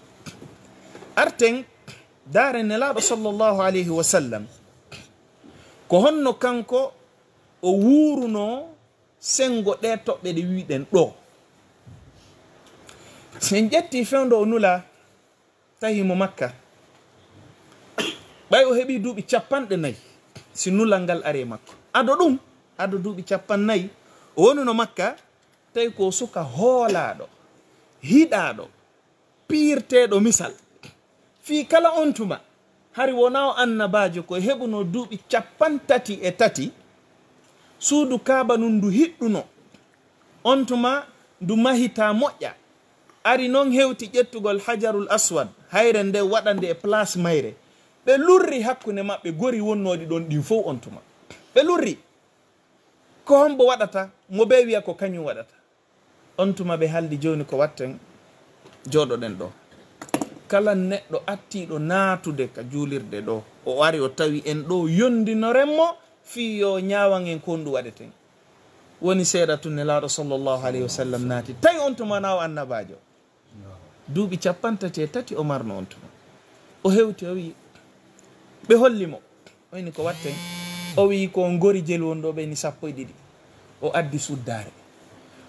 Arten, daaren Nelaaɗo sallallahu alayhi wa sallam, ko honno kanko o wuurunoo senngo ɗee toɓɓe ɗe wi'uɗen ɗoo. Si en ƴettii fewndo o nulaa, tawi mo Makka, ɓay o heɓii duuɓi capanɗe nayi, si nulal ngal ari e makko. Ado ɗum, ado duuɓi capanɗe nayi, o wonuno Makka, tawi ko suka hoolaaɗo, hiɗaaɗo, piirteeɗo misal. Fii kala on tuma, hari wonaa o annabaajo, ko heɓuno duuɓi capanɗe tati e tati, suudu Kaaba nun ndu hiɗɗuno. On tuma ndu mahitaa moƴƴa. Ari non hewti ƴettugol Hajarul Aswad, hayre nde waɗa nde e place mayre. Ɓe lurri hakkunde maɓɓe gori wonnooɗi ɗon ɗin fow on tuma. Ɓe lurri. Ko hombo waɗata? Mo bee wi'a ko kañum waɗata. On tuma ɓe haldi, jooni ko watten, jooɗoɗen ɗoo. Kala neɗɗo attiiɗo naatude ka juulirde ɗo, o ari o tawi en ɗo, yondinoren mo fii yo ñaawan en ko honɗum waɗeten. Woni seeɗa tun Nelaaɗo sallallahu alayhi wa sallam naati. Tawi on tuma na o annabaajo. Duuɓi cappanɗe tati e tati o marno on tuma. O hewti, o wi'i, ɓe holli mo. O inni ko watten. O wi'i ko ngori jelu won ɗo, ɓe inni sappo e ɗiɗi. O addi suddaare.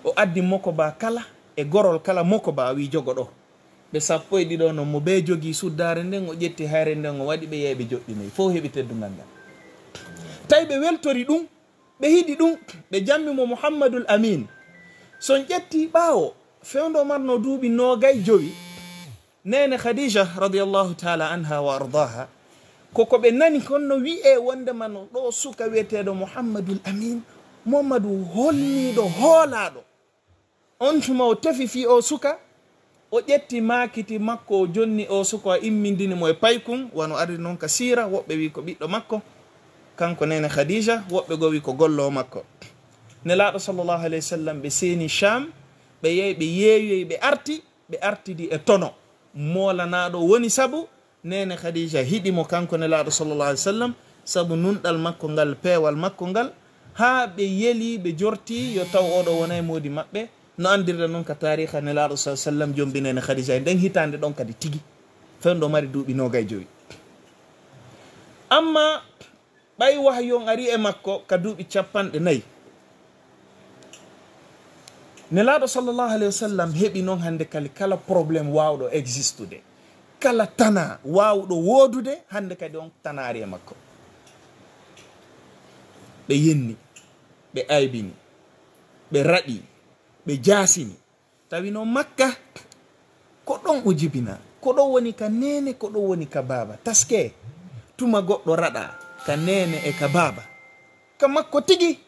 O addi mokoba kala e gorol kala mokoba, o wi'i jogo ɗo. Ɓe sappo e ɗiɗo non mo bee jogii suddaare nden, o ƴetti hayre nden, o waɗi ɓe yehi ɓe joɗɗinoyi. Fow heɓi teddungal ngal. Tawi ɓe weltori ɗum, ɓe hiɗi ɗum, ɓe jammi mo Muhammadul Amin. So on ƴetti ɓaawo, fewndo marno duuɓi noogay jowi, neene Khadija radiyallahu ta'ala anha wa ardaha, ko ko ɓe nani kon no wi'e wonde mano ɗo suka wi'eteeɗo Muhammadul Amin, Muhammadu holniiɗo hoolaaɗo. On tuma o tefi fii o suka, o ƴetti maakiti makko, o jonni o suka, o immindini mo e paykun, wano ari non ka siira, woɓɓe wi'i ko ɓiɗɗo makko, kanko neene Khadija, woɓɓe goo wi'i ko gollo makko. Nelaaɗo sallallahu alayhi wa sallam ɓe seeni Sham, ɓe yehi, ɓe yeeyoyi, ɓe arti, ɓe artidi e tono. Moolanaaɗo woni sabu neene Khadija hiɗi mo kanko Nelaaɗo sallallahu alayhi wa sallam, sabu nunɗal makko ngal, peewal makko ngal, haa ɓe yeli, ɓe jorti, yo taw oɗo wonay moodi maɓɓe, no anndirɗen non ka taariha Nelaaɗo sallallahu alayhi wa sallam jombi neene Khadija e nden hitaande ɗon kadi tigi, fewndo mari duuɓi noogay jowi. Amma ɓay wahyu on ari e makko ka duuɓi cappanɗe nayi. Nelaaɗo sallallahu alayhi wa sallam heɓi non hannde kali kala problème waawɗo existude, kala tana waawɗo woodude, hannde kadi on tana ari e makko. Ɓe yenni, ɓe aybini, ɓe raɗi, ɓe jaasini. Tawi no Makka, ko ɗon o jibinaa. Ko ɗon woni ka neene, ko ɗon woni ka baaba. Taske, tuma goɗɗo raɗa ka neene e ka baaba. Ka makko tigi,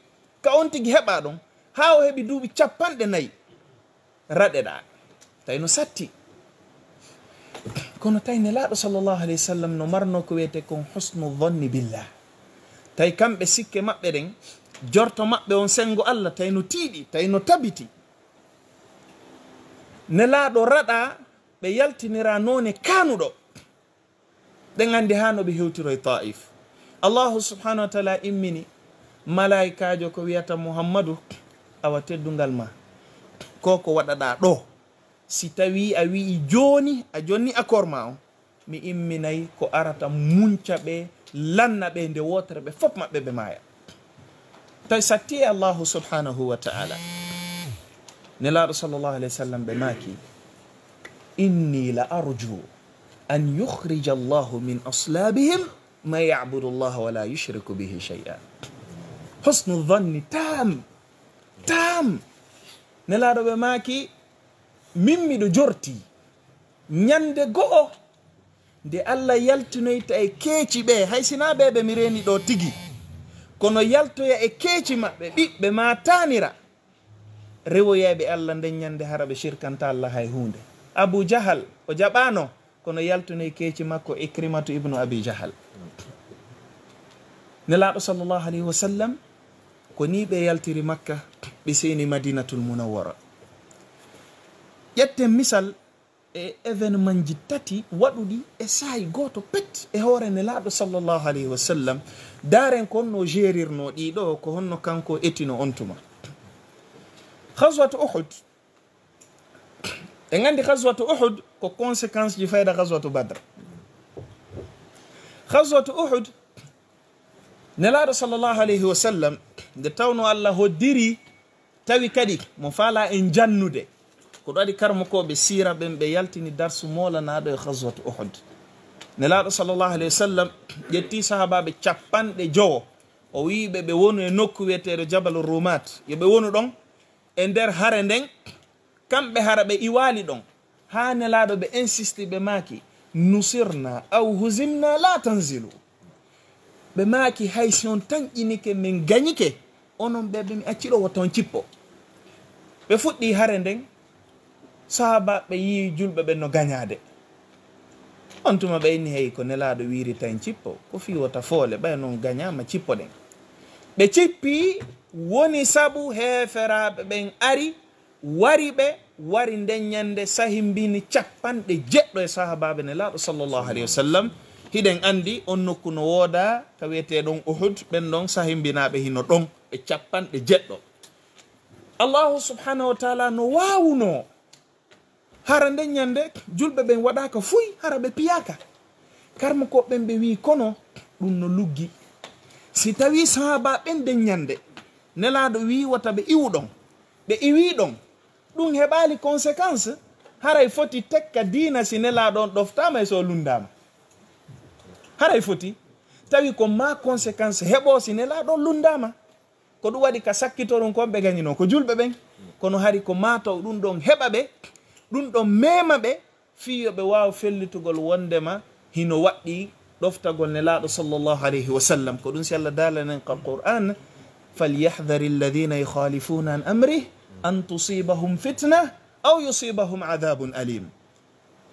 ka on tigi heɓa ɗon. Haa o heɓi duuɓi cappanɗe nayi. Raɗeɗaa. Tawi no satti. Kono tawi Nelaaɗo sallallahu alayhi wa sallam no marno ko wiyetee kon husnu dhanni billah. Tawi kamɓe sikke maɓɓe ɗen, jorto maɓɓe on senngo Allah, tawi no tiiɗi, tawi no tabiti. Nelaaɗo raɗa, ɓe yaltiniraa noone kaanuɗo. Ɗen anndi haa no ɓe hewtiroy Taif. Allahu subhanahu wa ta'ala immini malaa'ikaajo ko wiyata Muhammadu, awa teddungal ma. Ko ko waɗaɗaa ɗo. Si tawii a wi'i jooni, a jonni accord ma on, mi imminay ko arata munca ɓe, lanna ɓe nde wootere, ɓe fof maɓɓe ɓe maaya. Tawi satti e Allahu subhanahu wa ta'ala. Nelaaɗo sallallahu alayhi wa sallam ɓe maaki, inni la arju an yukhrija Allahu min aslabihim man ya'budu Allaha wa la yushriku bihi shay'a. Husnu dhanni tam, tam. Nelaaɗo ɓe maaki, min miɗo jorti ñande go'o nde Allah yaltinoyta e keeci ɓe, hay sinaa ɓe ɓe mi reeni ɗo tigi, kono yaltoya e keeci maɓɓe, ɓiɓɓe ma taanira, rewoyayɓe Allah nden ñande hara ɓe shirkanta Allah hay huunde. Abu Jahal, o jaɓaano, kono yaltunoy keeci makko Ikrimatu ibnu Abi Jahal. Nelaaɗo sallallahu alayhi wa sallam, ko nii ɓe yaltiri Makka, ɓe seeni Madinatul Munawwara. Ƴetten misal e événement ji tati waɗuɗi e saa'i gooto pet e hoore Nelaaɗo sallallahu alayhi wa sallam. Daaren ko honno o gérirno ɗiɗo, ko honno kanko etino on tuma. Ghazwat Uhud. En anndi Ghazwat Uhud ko conséquence ji fayda Ghazwat Badr. Ghazwat Uhud, Nelaaɗo sallallahu alayhi wa sallam, nde tawno Allah hoddiri, tawi kadi mo faala en jannude. Ko ɗum waɗi karmokooɓe siira ɓen ɓe yaltini darsu moolanaaɗo e Ghazwat Uhud. Nelaaɗo sallallahu alayhi wa sallam ƴetti sahaabaaɓe capanɗe jowo, o wi'i ɓe ɓe wonu e nokku wi'eteeɗo Jabal Rumat, yo ɓe wonu ɗon e nder hare nden, kamɓe hara ɓe iwaali ɗon. Haa Nelaaɗo ɓe insisti, ɓe maaki, nusirna aw huzimna la tanzilu. Ɓe maaki, hay si on tanƴinike, min gañike, onon ɓe, ɓe mi acci ɗo, wota on cippo. Ɓe fuɗɗi hare nden, sahaabaaɓe yi'i julɓe ɓen no gañaade. On tuma ɓe inni, hey, ko Nelaaɗo wiiri tan cippo, ko fii wota foole, ɓay non gañaama, cippoɗen. Ɓe cippi, woni sabu heeferaaɓe ɓen ari, wari ɓe, wari nden ñande sahimbini capanɗe jeɗɗo e sahabaaɓe Nelaaɗo sallallahu alayhi wa sallam. Hiɗen anndi on nokku no wooda ka wi'eteeɗon Uhud, ɓen ɗon sahimbinaaɓe hino ɗon ɓe capanɗe jeɗɗo. Allahu subhanahu wa taala no waawunoo hara nden ñande julɓe ɓen waɗaaka fuy, hara ɓe piyaaka. Karmukooɓe ɓen ɓe wi'i, kono ɗum no luggi. Si tawii sahaaba ɓen nden ñande Nelaaɗo wi'i wota ɓe iwu ɗon, ɓe iwii ɗon, ɗum heɓaali conséquence, haray foti tekka diina si Nelaaɗo on ɗoftaama e so o lunndaama. Haray foti tawi ko maa conséquence heɓoo si Nelaaɗo on lunndaama. Ko ɗum waɗi ka sakkitorum kon ɓe gañinoo ko julɓe ɓen. Kono hari ko maa taw ɗum ɗon heɓa ɓe, ɗum ɗon meema ɓe, fii yo ɓe waaw fellitugol wonndema hino waɗɗii ɗoftagol Nelaaɗo sallallahu alayhi wa sallam. Ko ɗum si Allah daalanen ka Qur'an, "فليحذر الذين يخالفون عن أمره أن تصيبهم فتنة أو يصيبهم عذاب أليم."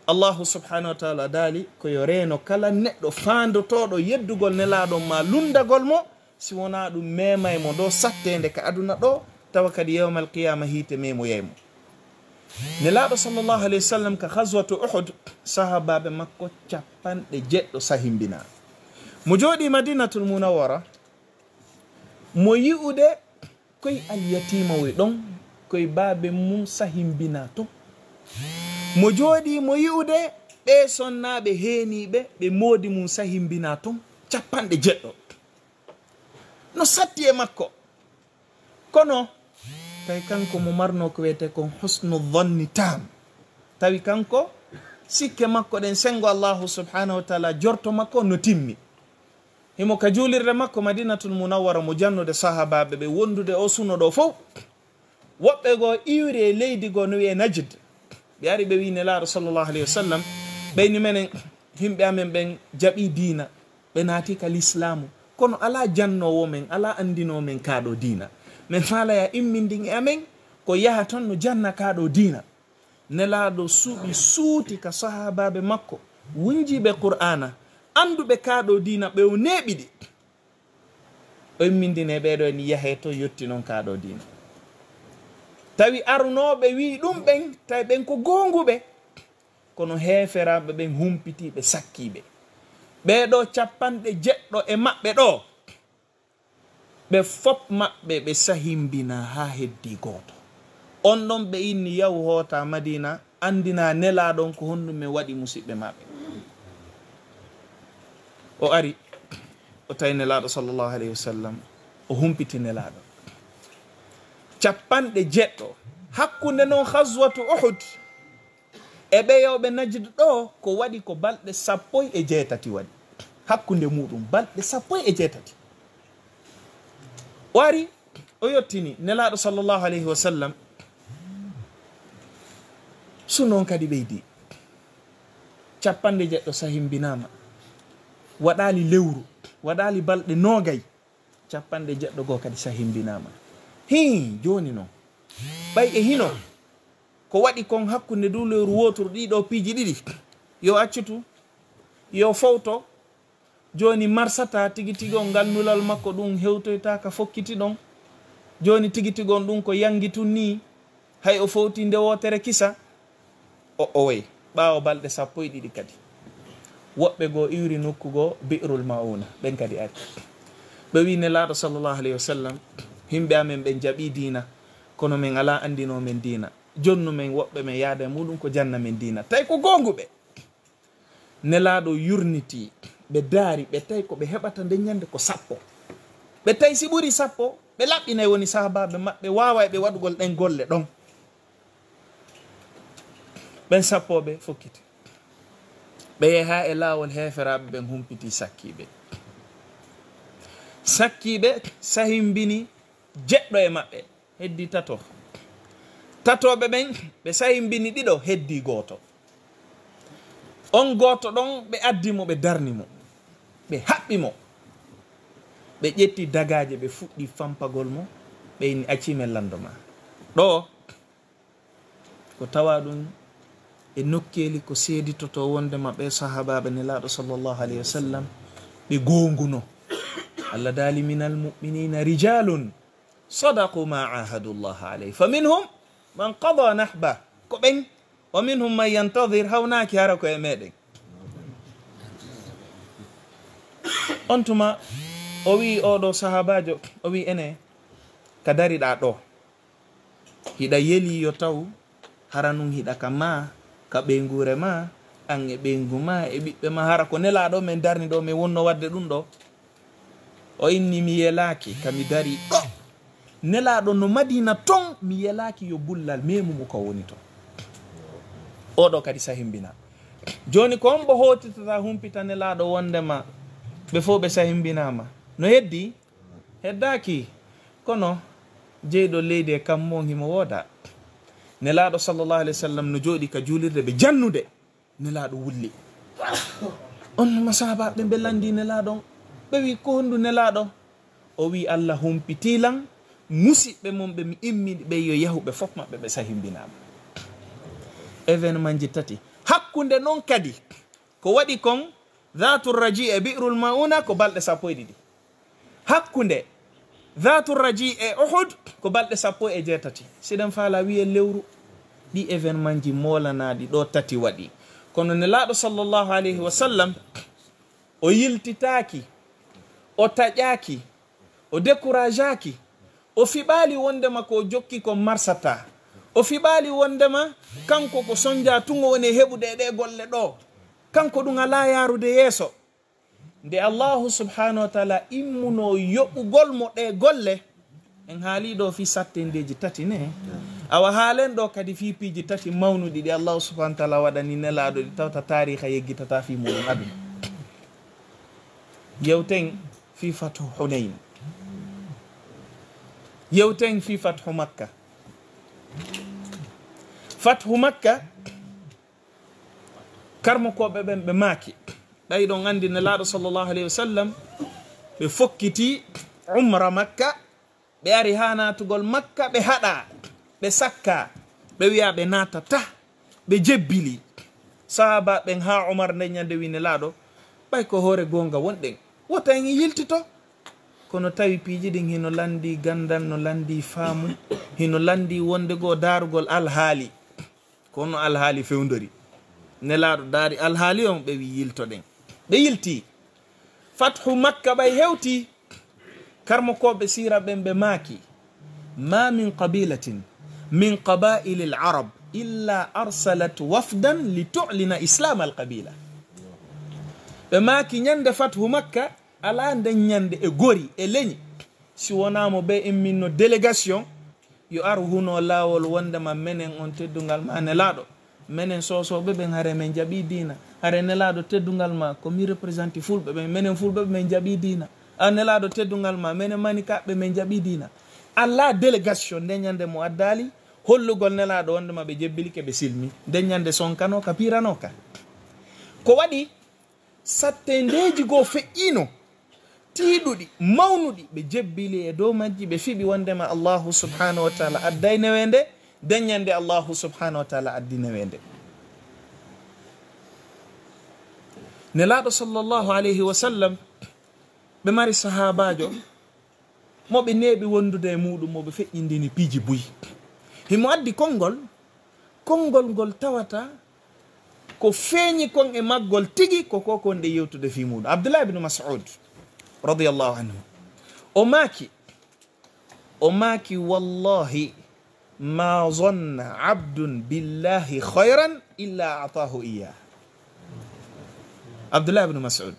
Allahu subhanahu wa taala daali ko yo reeno kala neɗɗo faandotooɗo yeddugol Nelaaɗo ma lunndagol mo, si wonaa ɗum meemay mo ɗo satteende ka aduna ɗo, tawa kadi yawmal qiyaama hiite meemoyay mo. Nelaaɗo sallallahu alayhi wa sallam ka ghazwatu Uhud, sahabaaɓe makko capanɗe jeɗɗo sahimbinaa. Mo jooɗii Madinatul Munawwara, mo yi'ude koy alyatiima woy ɗon, koy baaben mum sahimbinaa ton. Mo jooɗii mo yi'ude ɓee sonnaaɓe heeniiɓe, ɓe moodi mum sahimbinaa ton, capanɗe jeɗɗo. No satti e makko. Kono, tawi kanko mo marnoo ko wiyetee kon husnu dhanni taam. Tawi kanko, sikke makko ɗen senngo Allahu subhanahu wa taala, jorto makko no timmi. Himo ka juulirde makko Madinatul Munawwara mo jannude sahabaaɓe ɓe wondude o suno ɗo fow. Woɓɓe goo iwri e leydi goo no wi'ee Najd. Ɓe ari ɓe wi'i Nelaaɗo sallallahu alayhi wa sallam, ɓeyni menen, yimɓe amen ɓen jaɓii diina, ɓe naati ka lislaamu. Kono alaa jannoowo men, alaa anndinoowo men kaa ɗoo diina. Men faalaya immindin e amen ko yaha ton no janna kaa ɗoo diina. Nelaaɗo suɓi suuti ka sahaabaaɓe makko, wunjiiɓe Qur'aana, annduɓe kaa ɗoo diina, ɓe o neeɓi ɗi. O immindinee ɓee ɗoo en yahee to yotti non kaa ɗoo diina. Tawi arunooɓe wi'i ɗum ɓen, tawi ɓen ko goonguɓe. Kono heeferaaɓe ɓen humpitii ɓe, sakkii ɓe. Ɓee ɗoo capanɗe jeɗɗo e maɓɓe ɗoo, ɓe fop maɓɓe ɓe sahimbinaa haa heddii gooto. On ɗon ɓe inni yahu hoota Madiina, anndinaa Nelaaɗo on ko honɗum men waɗi musiɓɓe maɓɓe. O ari, o tawi Nelaaɗo sallallahu alayhi wa sallam, o humpiti Nelaaɗo. Capanɗe jeɗɗo, hakkunde non ghazwatu Uhud e ɓeyooɓe Najd ɗoo, ko waɗi ko balɗe sappo e jeetati waɗi. Hakkunde muuɗum, balɗe sappo e jeetati. O ari, o yottini Nelaaɗo sallallahu alayhi wa sallam. Sunna on kadi ɓeydi. Capanɗe jeɗɗo sahimbinaama. Waɗaali lewru, waɗaali balɗe noogay. Capanɗe jeɗɗo goo kadi sahimbinaama. Hii, jooni non. Ɓay e hino ko waɗi kon hakkunde dow lewru wooturu, ɗii ɗoo piiji ɗiɗi. Yo accu tun. Yo fowto. Jooni marsataa tigi tigi on, ngal nulal makko ɗum hewtoytaa ka fokkiti ɗon. Jooni tigi tigi on ɗum ko yangi tun nii. Hay o fowtii nde wootere kisa. O, o wayi. Ɓaawo balɗe sappo e ɗiɗi kadi. Woɓɓe goo iwri nokku goo, Bi'rul Ma'una. Ɓen kadi ari. Ɓe wi'i Nelaaɗo sallallahu alayhi wa sallam, yimɓe amen ɓen jaɓii diina, kono men alaa anndinoowo men diina. Jonnu men woɓɓe men yaada e muuɗum ko janna men diina. Tawi ko goonguɓe. Nelaaɗo yurnitii, ɓe daari, ɓe tawi ko ɓe heɓata nden ñande ko sappo. Ɓe tawi si ɓuri sappo, ɓe laɓɓinay, woni sahaabaaɓe maɓɓe waaway ɓe waɗugol ɗen golle ɗon. Ɓen sappo ɓe fokkiti. Ɓe yehi haa e laawol, heeferaaɓe ɓen humpiti, sakkii ɓe. Sakkii ɓe, sahimbini jeɗɗo e maɓɓe. Heddii tato. Tatooɓe ɓen, ɓe sahimbini ɗiɗo, heddii gooto. On gooto ɗon, ɓe addi mo, ɓe darni mo. Ɓe haɓɓi mo. Ɓe ƴetti dagaaje, ɓe fuɗɗi fampagol mo. Ɓe inni, "Acci men lanndo ma." Ɗoo, ko tawa ɗum e nokkeeli ko seeditoto wonde maɓɓe sahaabaaɓe Nelaaɗo sallallahu alayhi wa sallam, ɓe goonguno. Allah daali, "Minal mu'minina rijalun sadaqu ma ahadu Allah alayhi, fa minhum Man qada nahba, ko ɓen. Wa minhum man yantadir, hawnaaki hara ko e meɗen. On tuma o wi'i oɗo sahabajo, o wi'i ene ka dariɗa ɗo, hiɗa yeli yo taw hara nun hiɗa ka ma, ka ɓeynguure ma, an e ɓeyngu ma e ɓiɓɓe ma, hara ko nelaɗo men darni ɗo, men wonno wadde ɗum ɗo? O inni mi yelaaki ka mi dari ɗo. Nelaɗo no Madina ton, mi yelaaki yo bullal meemu mo ka woni ton. Oɗo kadi sahimbina. Joni ko on bo hotitata humpita nelaɗo wondema ɓe fof ɓe sahimbinama? No heddi? Heddaaki. Kono jeyɗo leydi e kammu on himo wooda. Nelaɗo sallallahu alaihi wasallam no jooɗi ka juulirde ɓe jannude. Nelaɗo wulli. On ma sahabaɓe ɓe landi nelaɗo on. Ɓe wi ko hondu nelaɗo? O wi Allah humpiti lan musiɓɓe mon ɓe mi immini ɓe yo yahu ɓe fof maɓɓe ɓe sahimbinama. Événement ji tati. Hakkunde non kadi ko waɗi kon, Dhatu Raji e Bi'rul Mauna ko balɗe sappo e ɗiɗi. Hakkunde Dhatu Raji e Uhud ko balɗe sappo e jeetati. Siɗen faala wiye lewru, ɗi événement ji moolanaɗi ɗo tati waɗi. Kono nelaɗo sallallahu alayhi wa sallam, o yiltitaaki, o taƴaaki, o décourageaki, o fiɓaali wondema ko o jokki ko marsata. O fiɓaali wondema kanko ko sonja tun o woni e heɓude e ɗe golle ɗo. Kanko ɗum alaa yaarude yeeso. Nde Allahu subhanahu wa taala immuno yoɓugol mo ɗe golle, en haali ɗo fii sattendeji tati ne. Awa haalen ɗo kadi fii piiji tati mawnuɗi ɗi Allahu subhanahu wa taala waɗani nelaɗo ɗi tawta taariha yeggitata fii muɗum aduna. Yewten fii Fathu Hunayn. Yewten fii Fathu Makka. Fathu Makka, karmokooɓe ɓen ɓe maaki, ɓay ɗon andi nelaɗo sallallahu alayhi wa sallam, ɓe fokkiti umra Makka, ɓe ari ha naatugol Makka, ɓe haɗa, ɓe sakka, ɓe wi'a ɓe naatata, ɓe jebbili. Sahaba ɓen ha Umar nde ñande wi nelaɗo, ɓay ko hoore gonga wonɗen, wota en yiltito. Kono tawi piiji ɗin hino landi gandal, no landi faamu, hino landi wonde goo daarugol alhaali. Kono alhaali fewndori. Nelaɗo daari alhaali on, ɓe wi yiltoɗen. Ɓe yilti. Fathu Makka ɓay hewti. Karmokooɓe siira ɓen ɓe maaki, ma min qabilatin min qabaili al arab illa arsalat wafdan li tu'lina islam al qabila. Ɓe maaki ñande Fathu Makka, alaa nden ñande e gori e leñi si wonaa mo ɓe imminno délégation yo ar huno laawol wondema menen on teddungal ma nelaɗo, menen soosooɓe ɓen hare men jaɓi diina, hare nelaɗo teddungal ma ko mi représenté fulɓe ɓen, menen fulɓe ɓe men jaɓi diina, a nelaɗo teddungal ma menen manikaɓe men jaɓi diina. Alaa délégation nde ñande mo addaali hollugol nelaɗo wondema ɓe jebbilike ɓe silmi, nde ñande sonkanoka piranoka. Ko waɗi sattendeeji goo feƴƴiino, tiiɗuɗi, mawnuɗi, ɓe jebbili e dow majji, ɓe fiɓi wondema Allahu subhanahu wa taala adday neweende, nden ñande Allahu subhanahu wa taala addi neweende. Nelaaɗo sallallahu alayhi wa sallam, ɓe mari sahaabaajo mo ɓe neeɓi wondude e muuɗum, mo ɓe feƴƴindini piiji buy. Himo addi konngol, konngol ngol tawata ko feeñi kon e maggol tigi, ko ko kon ɗe yewtude fii muuɗum. Abdullah ibn Mas'ud, radiyallahu anhu, o maaki, o maaki, "Wallahi, ma zanna abdun billahi khayran illa a'tahu iyah." Abdullah ibn Mas'ud,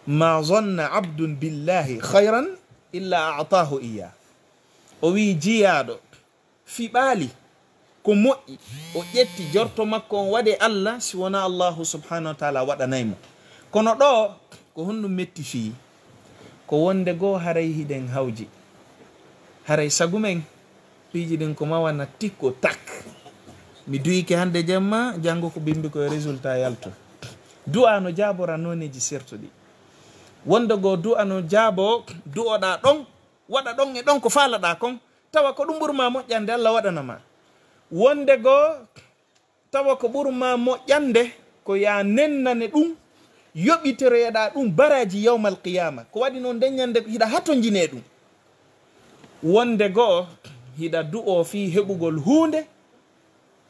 "Ma zanna abdun billahi khayran illa a'tahu iyah." O wi'i, jiyaaɗo fiɓaali ko moƴƴi, o ƴetti jorto makko on waɗi Allah, si wonaa Allahu subhanahu wa taala waɗanay mo. Kono ɗo, ko honɗum metti fii? Ko wonde goo haray hiɗen hawji. Haray sagu men, piiji ɗin ko mawana tikko tak. Mi du'ike hande jemma, janngo ko bimbi ko e résultat yaltu. Du'a no jaabora nooneeji sertuɗi. Wonde goo du'a no jaabo, du'oɗaa ɗon, waɗa ɗon e ɗon ko faalaɗaa kon, tawa ko ɗum ɓuri ma moƴƴande Allah waɗana ma. Wonde goo, tawa ko ɓuri ma moƴƴande ko yaa nennane ɗum, yoɓitoroyeɗaa ɗum baraaji yawmal qiyaama. Ko waɗi noon nden ñande hiɗa hatonjinee ɗum. Wonde goo, hiɗa du'oo fii heɓugol huunde,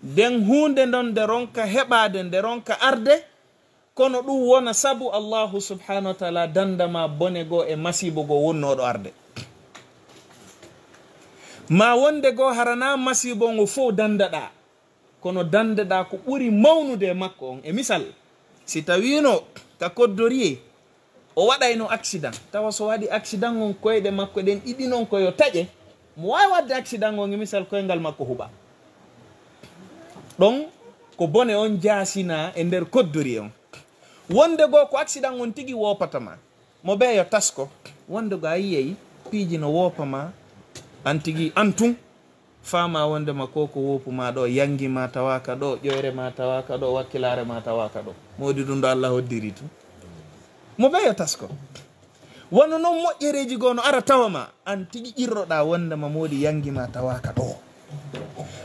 nden huunde nden nde ronka heɓaade, nde ronka arde, kono ɗum wona sabu Allahu subhanahu wa ta'ala danda ma bone goo e masiibo goo wonnooɗo arde. Ma wonde goo hara naa masiibo ngo fow dandaɗaa, kono dandaɗaa ko ɓuri mawnude e makko on. E misal, si tawiino ka koddoriyee, o waɗayno accident, tawa so waɗi accident on, koyɗe makko ɗen ɗiɗi non ko yo taƴe, mo waawi waɗde accident on, e misal, koyngal makko huɓa. Ɗon ko bone on jaasinaa e nder koddoriyee on. Wonde goo ko accident on tigi woopata ma, mo bee yo tasko. Wonde goo a yiyay piiji no woopa ma, an tigi an tun, faamaa wondema ko ko woopu ma ɗoo, yangi ma tawaaka ɗoo, ƴoyre ma tawaaka ɗoo, wakkilaare ma tawaaka ɗoo. Moodi ɗum ɗo Allah hoddiri tun. Mo bee yo tasko. Wano non moƴƴereeji goo no ara tawa ma, an tigi ƴirroɗaa wondema moodi yangi ma tawaaka ɗoo.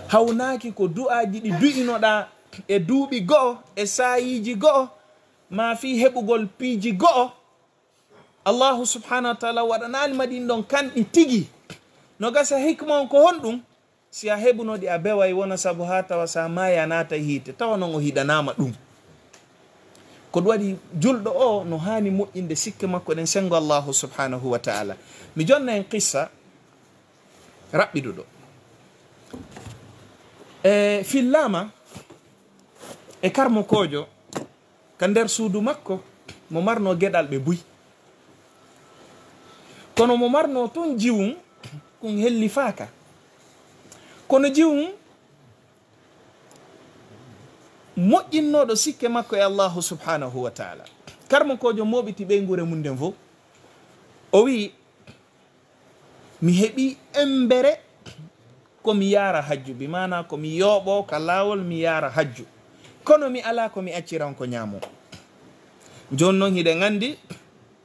Hawnaaki ko du'aaji ɗi du'inoɗaa e duuɓi go'o, e saayiiji go'o, maa fii heɓugol piiji go'o, Allahu subhanahu wa ta'ala waɗanaali ma ɗin ɗon kanɗi tigi. No gasa hikma on ko honɗum? Si a heɓuno ɗi a beway, wona sabu haa tawa sa maayi a naatay hiite, tawa non o hiɗanaama ɗum. Ko ɗum waɗi julɗo o no haani moƴƴinde sikke makko ɗen senngo Allahu subhanahu wa ta'ala. Mi jonna en qissa raɓɓiɗuɗo. E fillaama e karmokoojo ka nder suudu makko, mo marno geɗalɓe buy. Kono mo marno tun jiwun, kun hellifaaka. Kono jiwun moƴƴinnooɗo sikke makko e Allahu subhanahu wa ta'ala. Karmokoojo mooɓiti ɓeynguure mun nden fow. O wi'i, "Mi heɓi embere ko mi yaara hajju, bi maana ko mi yooɓo ka laawol mi yaara hajju. Kono mi alaa ko mi accira on ko ñaamo." Jooni non hiɗen anndi,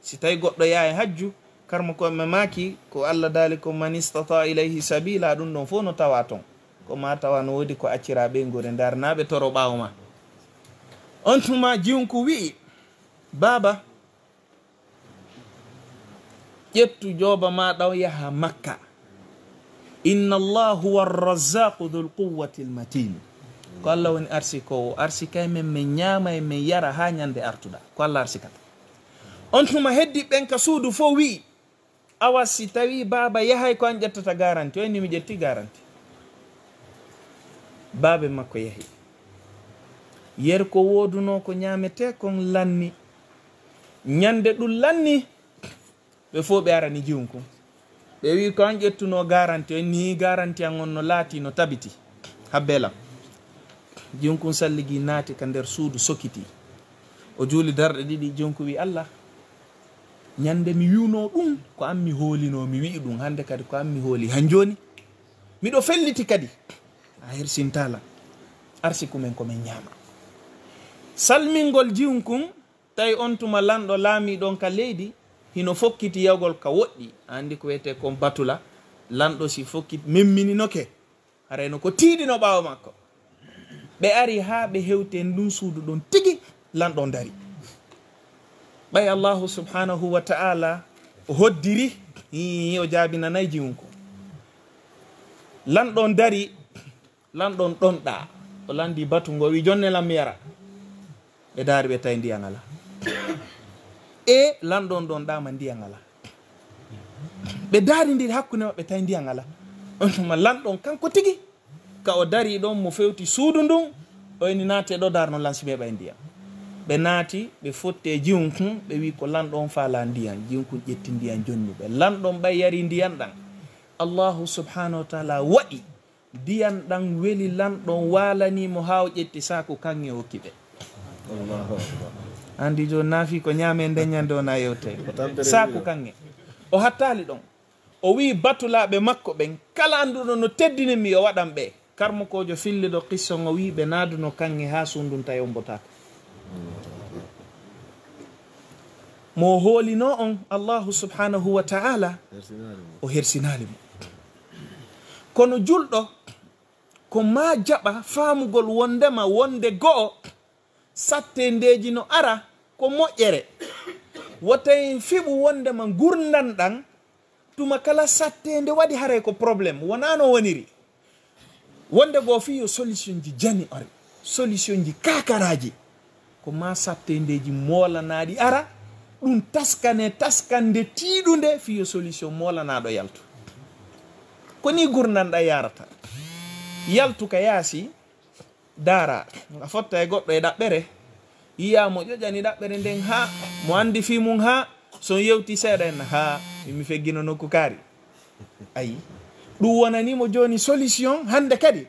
si tawi goɗɗo yahay hajju, karmokooɓe maaki ko Allah daali ko, "Man istata ilayhi sabila", ɗum ɗon fow no tawa ton. Ko ma tawa no woodi ko accira ɓeynguure, ndarnaaɓe toro ɓaawo ma. On tuma jiwunku wi'i, "Baaba, ƴettu jooba ma ɗaw yaha Makka. Inna Allah huwa arrazzaqu dhul quwwati almatin." Ko Allah woni arsikoowo, arsikay men, men ñaama e men yara haa ñande artuɗa. Ko Allah arsikata. On tuma heddi ɓen ka suudu fow wi'i, "Awa si tawi baaba yahay, ko an ƴettata garanti?" O inni, "Mi ƴetti garanti." Baabe makko yahi. Yer ko woodunoo ko ñaametee kon lanni. Ñande ɗum lanni, ɓe fow ɓe arani jiwun kun. Ɓe wi'i, "Ko an ƴettunoo garanti?" O inni, "Garanti an on no laati, no tabiti. Habbe lan." Jiwun kun salligi naati ka nder suudu sokiti. O juuli darɗe ɗiɗi, jiwun kun wi'i, "Allah, ñande mi wi'unoo ɗum, ko an mi hoolinoo, mi wi'i ɗum. Hande kadi ko an mi hooli. Han jooni, miɗo felliti kadi. A hersintaa lan. Arsiku men ko men ñaama." Salmingol jiwun kun, tawi on tuma lanɗo laamiiɗo on ka leydi, hino fokkiti yahugol ka woɗɗi. A anndi ko wi'etee kon batula. Lanɗo si fokkiti, memmininoke. Haray no ko tiiɗino ɓaawo makko. Ɓe ari haa ɓe hewti e ndun suudu ɗon tigi, lanɗo on dari. Ɓay Allahu subhanahu wa ta'ala o hoddiri, hii, o jaabinanay jiwun kun. Lanɗo on dari, lanɗo on ɗonɗaa. O lanndii batu ngun, o wi'i, "Jonne lan mi yara." Ɓe daari, ɓe tawi ndiyan alaa. E lanɗo on ɗonɗaama, ndiyan alaa. Ɓe daarindiri hakkunde maɓɓe, tawi ndiyan alaa. On tuma lanɗo on kanko tigi, ka o darii ɗon, mo fewti suudu ndun, o inni, "Naatee ɗoo, ndarnon lan si mi heɓay ndiyan." Ɓe naati, ɓe fotti e jiwun kun, ɓe wi'i ko lanɗo on faalaa ndiyan. Jiwun kun ƴetti ndiyan, jonni ɓe. Lanɗo on ɓay yarii ndiyan ɗan, Allahu subhanahu wa ta'ala waɗi ndiyan ɗan weli lanɗo on, waalanii mo haa o ƴetti saaku kaŋŋe o hokki ɓe. Allahu akbar. Anndi jooni naa fii ko ñaamee nden ñande o na yewtee. Ko tampere saaku wi'i o. Kaŋŋe. O hattaali ɗon. O wi'i batulaaɓe makko ɓen, "Kala annduɗo no teddini mi, yo waɗan ɓe." Karmokoojo filliɗo qissa on o wi'i, "Ɓe naaduno kaŋŋe haa suudu ndun, tawi ombotaako." Mo hoolinoo on, Allahu subhanahu wa ta'ala, hersinaali mo. O hersinaali mo. Kono julɗo, ko maa jaɓa faamugol wondema wonde go'o, satteendeeji no ara ko moƴƴere. Wota en fiɓu wondema ngurndan ɗan Tuma kala sattende waɗi haray ko problème, wonaa no woniri. Wonde goo fii yo solution ji jani ore, solution ji kakaraaji, ko maa sattendeeji moolanaaɗi ara, ɗum taskane taskande tiiɗunde fii yo solution moolanaaɗo yaltu. Ko nii gurndanɗa yarata. Yaltu ka yaasi, daara, a fotta e goɗɗo e ɗaɓɓere, yiyaa mo ƴoƴani ɗaɓɓere nden haa, mo anndi fii mum haa, so on yewti seeɗa en haa, mi, mi feggino nokku kaari. Ayi, ɗum wonani mo jooni solution hannde kadi.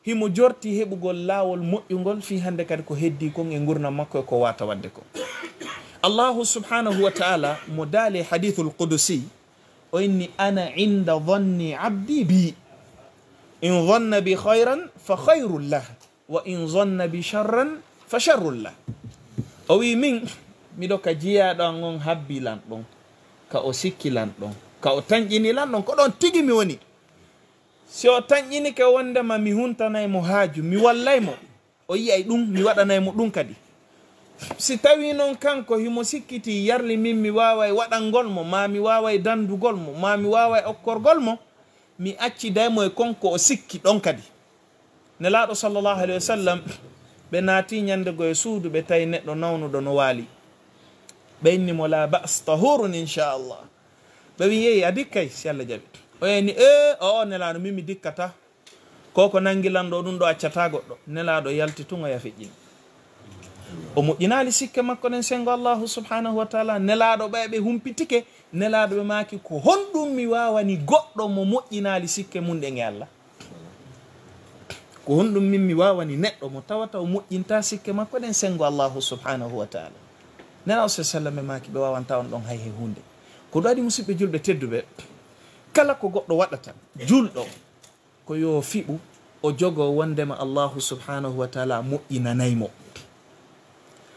Himo jorti heɓugol laawol moƴƴungol fii hannde kadi ko heddii kon e ngurndan makko e ko waata waɗde kon. Allahu subhanahu wa ta'ala mo daali e hadithul qudusi, o inni, "Ana inda dhanni abdi bi. In dhanna bi khayran fa khayrun lah, wa in dhanna bi sharran fa sharrun lah." O wi'i, "Min, miɗo ka jiyaaɗo an on habbi lan ɗon, ka o sikki lan ɗon, ka o tanƴini lan ɗon, ko ɗon tigi mi woni." Si o tanƴinike wondema mi huntanay mo haaju, mi wallay mo, o yi'ay ɗum, mi waɗanay mo ɗum kadi. Si tawii non kanko himo sikkiti yarli min mi waaway waɗangol mo, maa mi waaway dandugol mo, maa mi waaway okkorgol mo, mi acciday mo e kon ko o sikki ɗon kadi. Nelaaɗo sallallahu alayhi wa sallam, ɓe naati ñande goo e suudu, ɓe tawi neɗɗo nawnuɗo no waali. Ɓe inni mo, "La ba's, tahurun inchallah." Ɓe wi'i, "Yehi, a dikkay, si Allah jaɓi." O yani, "Ee, o, o, Nelaaɗo, min mi dikkata. Ko ko nangi lan ɗo, ɗum ɗo accata goɗɗo." Nelaaɗo yalti tun, o yahi feƴƴini. O moƴƴinaali sikke makko ɗen senngo Allahu subhanahu wa ta'ala. Nelaaɗo ɓay ɓe humpitike, Nelaaɗo ɓe maaki, "Ko honɗum mi waawani goɗɗo mo moƴƴinaali sikke mun ɗen e Allah?" Ko honɗum min mi waawani neɗɗo mo tawata o moƴƴinta sikke makko ɗen senngo Allahu subhanahu wa ta'ala? Nelaaɗo sallallahu alayhi wa sallam ɓe maaki, "Ɓe waawanta on ɗon hay he huunde." Ko ɗum waɗi, musiɓɓe julɓe tedduɓe, kala ko goɗɗo waɗata, julɗo, ko yo fiɓu, o jogo wondema Allahu subhanahu wa ta'ala moƴƴinanay mo.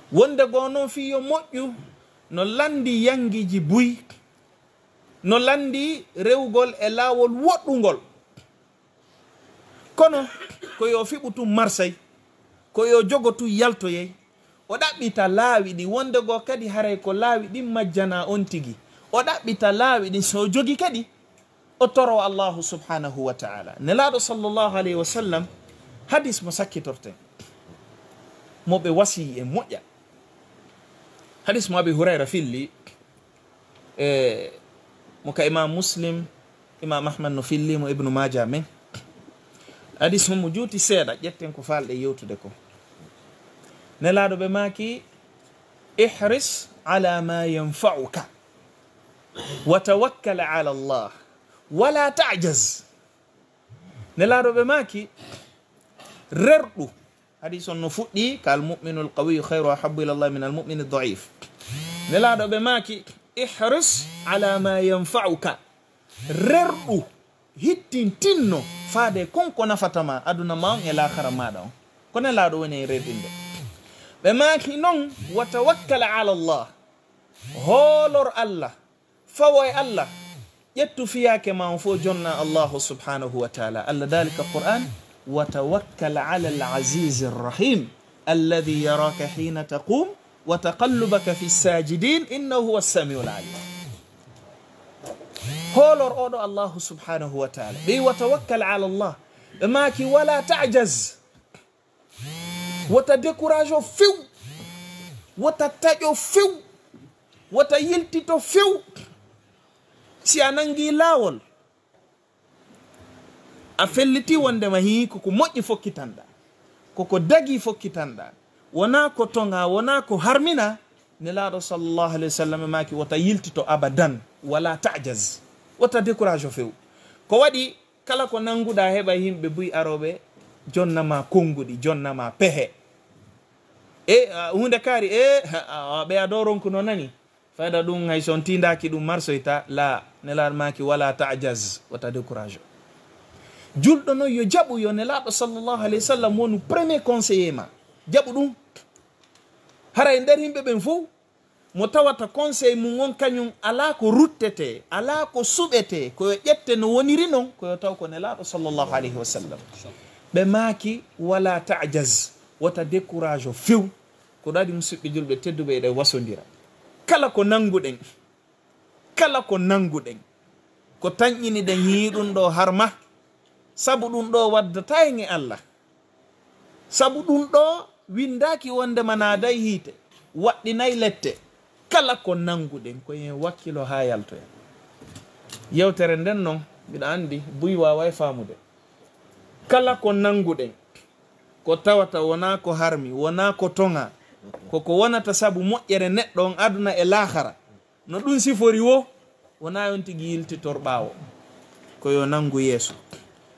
Wonde goo non fii yo moƴƴu, no landi yangiiji buy, no landi rewugol e laawol woɗɗungol. Kono ko yo fiɓu tun marsay, ko yo jogo tun yaltoyay, o ɗaɓɓita laawi ɗin, wonde goo kadi haray ko laawi ɗin majjanaa on tigi. O ɗaɓɓita laawi ɗin, so o jogi kadi, o toro Allahu subhanahu wa ta'ala. Nelaaɗo sallallahu alayhi wa sallam, hadis mo sakkitorten, mo ɓe wasiyii e moƴƴa. Hadis mo Abi Hurayra filli, e mo ka Imam Muslim, Imam Ahmad no filli mo, Ibnu Maaja men. Hadis on mo juuti seeɗa, ƴetten ko faalɗe yewtude ko. Nelaaɗo ɓe maaki, "Ihris ala ma yanfa'uka, wa tawakkal ala Allah, wala ta'jaz." Nelaaɗo ɓe maaki, "Rerɗu." Hadis on no fuɗɗi, "Ka al mu'minu al qawiyyu khayru ahabbu ila Allah min al mu'mini da'if." Nelaaɗo ɓe maaki, "Ihris ala ma yanfa'uka." Rerɗu, hittintinno, faade kon ko nafata ma, aduna ma on e laakhara maaɗa on. Ko Nelaaɗo woni e rerɗinde. Ɓe maaki non, "Wa tawakkal ala Allah." Hoolor Allah. Fawo e Allah, ƴettu fiyaake ma on fof jonna Allahu subhanahu wa ta'ala. Allah daali ka Qur'an, "Wa tawakkal ala al-azizi rahim, alladhi yaraka hina taqum, wa taqallubaka fi sajidin, innahu huwa samiul alim." Hoolor oɗo Allahu subhanahu wa ta'ala. Ɓe, "Wa tawakkal ala Allah." Ɓe maaki, "Wala ta'jaz." Wota décourage o few, wota taƴo few, wota yiltito few. Si a nangi laawol, a felliti wondema hii koko moƴƴi fokkitanɗa, koko dagi fokkitanɗa, wona ko tonga, wona ko harmina, Nelaaɗo sallallahu alayhi wa sallam maaki, wota yiltito abadan, wala ta'jaz, wota décourage o few. Ko waɗi, kala ko nanguɗa heɓa yimɓe buy arooɓe jonna ma konnguɗi, jonna ma pehe. E, a, huunde kaari, e, ha, a, a, ɓe a ɗo ronkuno nani. Fayda ɗum hay so on tiindaaki ɗum marsoyta, la, Nelaaɗo maaki wala ta'jaz, wota décourage. Julɗo non yo jaɓu yo Nelaaɗo sallallahu alayhi wa sallam wonu premier conseiller ma. Jaɓu ɗum. Haray nder yimɓe ɓen fof, mo tawata conseil mum on kañum alaa ko ruttetee, alaa ko suɓetee, ko yo ƴette no woniri non, ko yo taw ko Nelaaɗo sallallahu alayhi wa sallam. Ɓe maaki, wala ta'jaz, wota décourage o few. Ko ɗum waɗi, musiɓɓe julɓe tedduɓe, eɗen wasondira. Kala ko nannguɗen, kala ko nannguɗen, Tanƴini ɗen hii ɗun ɗoo har ma. Sabu ɗun ɗoo waddataa en e Allah. Sabu ɗun ɗoo winndaaki wonndema naaday hiite, waɗɗinay lette. Kala ko nannguɗen, ko yo en wakkilo haa yaltoya. Yewtere nden non, miɗo anndi buy waaway faamude. Kala ko nannguɗen, ko tawata wonaa ko harmi, wonaa ko toŋaa, ko ko wonata sabu moƴƴere neɗɗo on aduna e laahara. No ɗun sifori woo, wonaa on tigi yiltitor ɓaawo. Ko yo nanngu yeeso,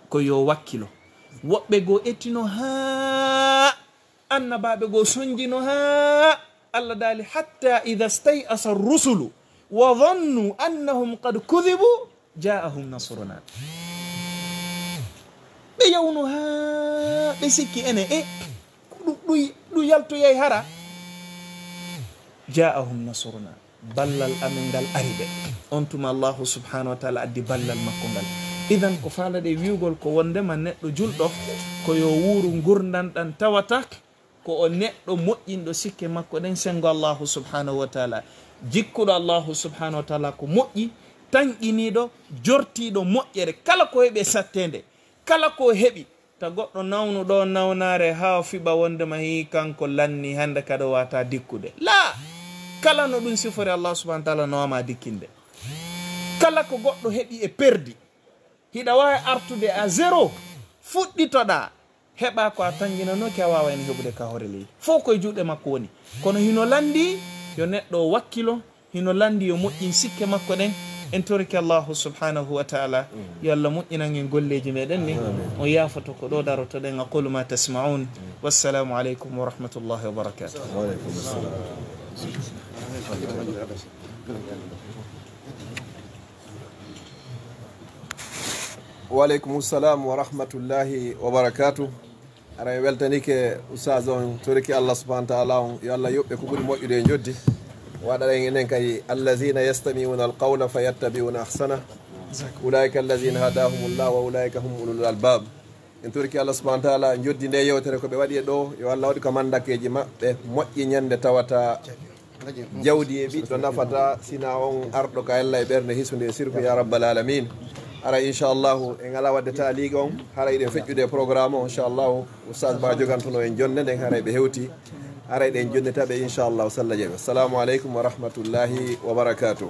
ko yo wakkilo. Woɓɓe goo ettino haa annabaaɓe goo sonjino haa Allah daali, "Hatta idha stay'asa rusulu wa dhannu annahum qad kudhibu ja'ahum nasruna." Ɓe yawno haa ɓe sikki ene e ko ɗu-, ɗu-, ɗu yaltoyay hara. "Ja'ahum nasruna." Ballal amen ngal ari ɓe. On tuma Allahu subhanahu wa ta'ala addi ballal makko ngal. Idan ko faalaɗe wi'ugol ko wonndema neɗɗo julɗo ko yo wuuru ngurndan ɗan tawata ko o neɗɗo moƴƴinɗo sikke makko ɗen senngo Allahu subhanahu wa ta'ala. Jikkuɗo Allahu subhanahu wa ta'ala ko moƴƴi, tanƴiniiɗo, jortiiɗo moƴƴere. Kala ko heɓi e satteende, kala ko heɓi, ta goɗɗo nawnuɗo nawnaare haa o fiɓa wonndema hii kanko lanni hannde kadi o waawataa dikkude. Laa! Kala no ɗun sifori Allah subhanahu wa ta'ala no waawa dikkinde. Kala ko goɗɗo heɓi e perdi, hiɗa waawi artude à zéro, fuɗɗitoɗaa, heɓa ko a tanƴinanooki a waawayno heɓude ka hoore leydi. Fow ko e juuɗe makko woni. Kono hino lanndii yo neɗɗo o wakkilo, hino lanndii yo moƴƴin sikke makko ɗen. En torike Allahu subhanahu wa ta'ala, yo Allah moƴƴinan en golleeji meɗen ni. Amin. On yaafoto ko ɗoo darotoɗen. أقول ما تسمعون. والسلام عليكم ورحمة الله وبركاته. Wa alaikum assalam. Wa alaikum salam wa rahmatullahi wa barakatuh. Ara en weltanike Oustaz on, toriki Allah subhanahu wa ta'ala on, yo Allah yoɓɓe ko ɓuri moƴƴude e njoddi. Waɗa en enen kay, "Allazina yastami'una al-qawla fayattabi'una ahsana. Ulaika allazina hadahumullah wa ulaika hum ulul albab." En toriki Allah subhanahu wa ta'ala, njoddi nde yewtere ko ɓe waɗi e ɗoo, yo Allah waɗu ka mandakeeji maɓɓe moƴƴi ñande tawata jawdi e ɓiɗɗo nafata, sina on arɗo ka ella e ɓernde hisunde e sirku, ya rabbal alamin. Ara, inchallahu, en ala wadde taaliga on, haray ɗen feƴƴude e programme o, inchallahu, Oustaz Ba jogantuno en jonde nden, haray ɓe hewti, haray ɗen jonnita ɓe, inchallahu, salla jeeɓe. Assalamu aleykum wa rahmatullahi wa barakatuh.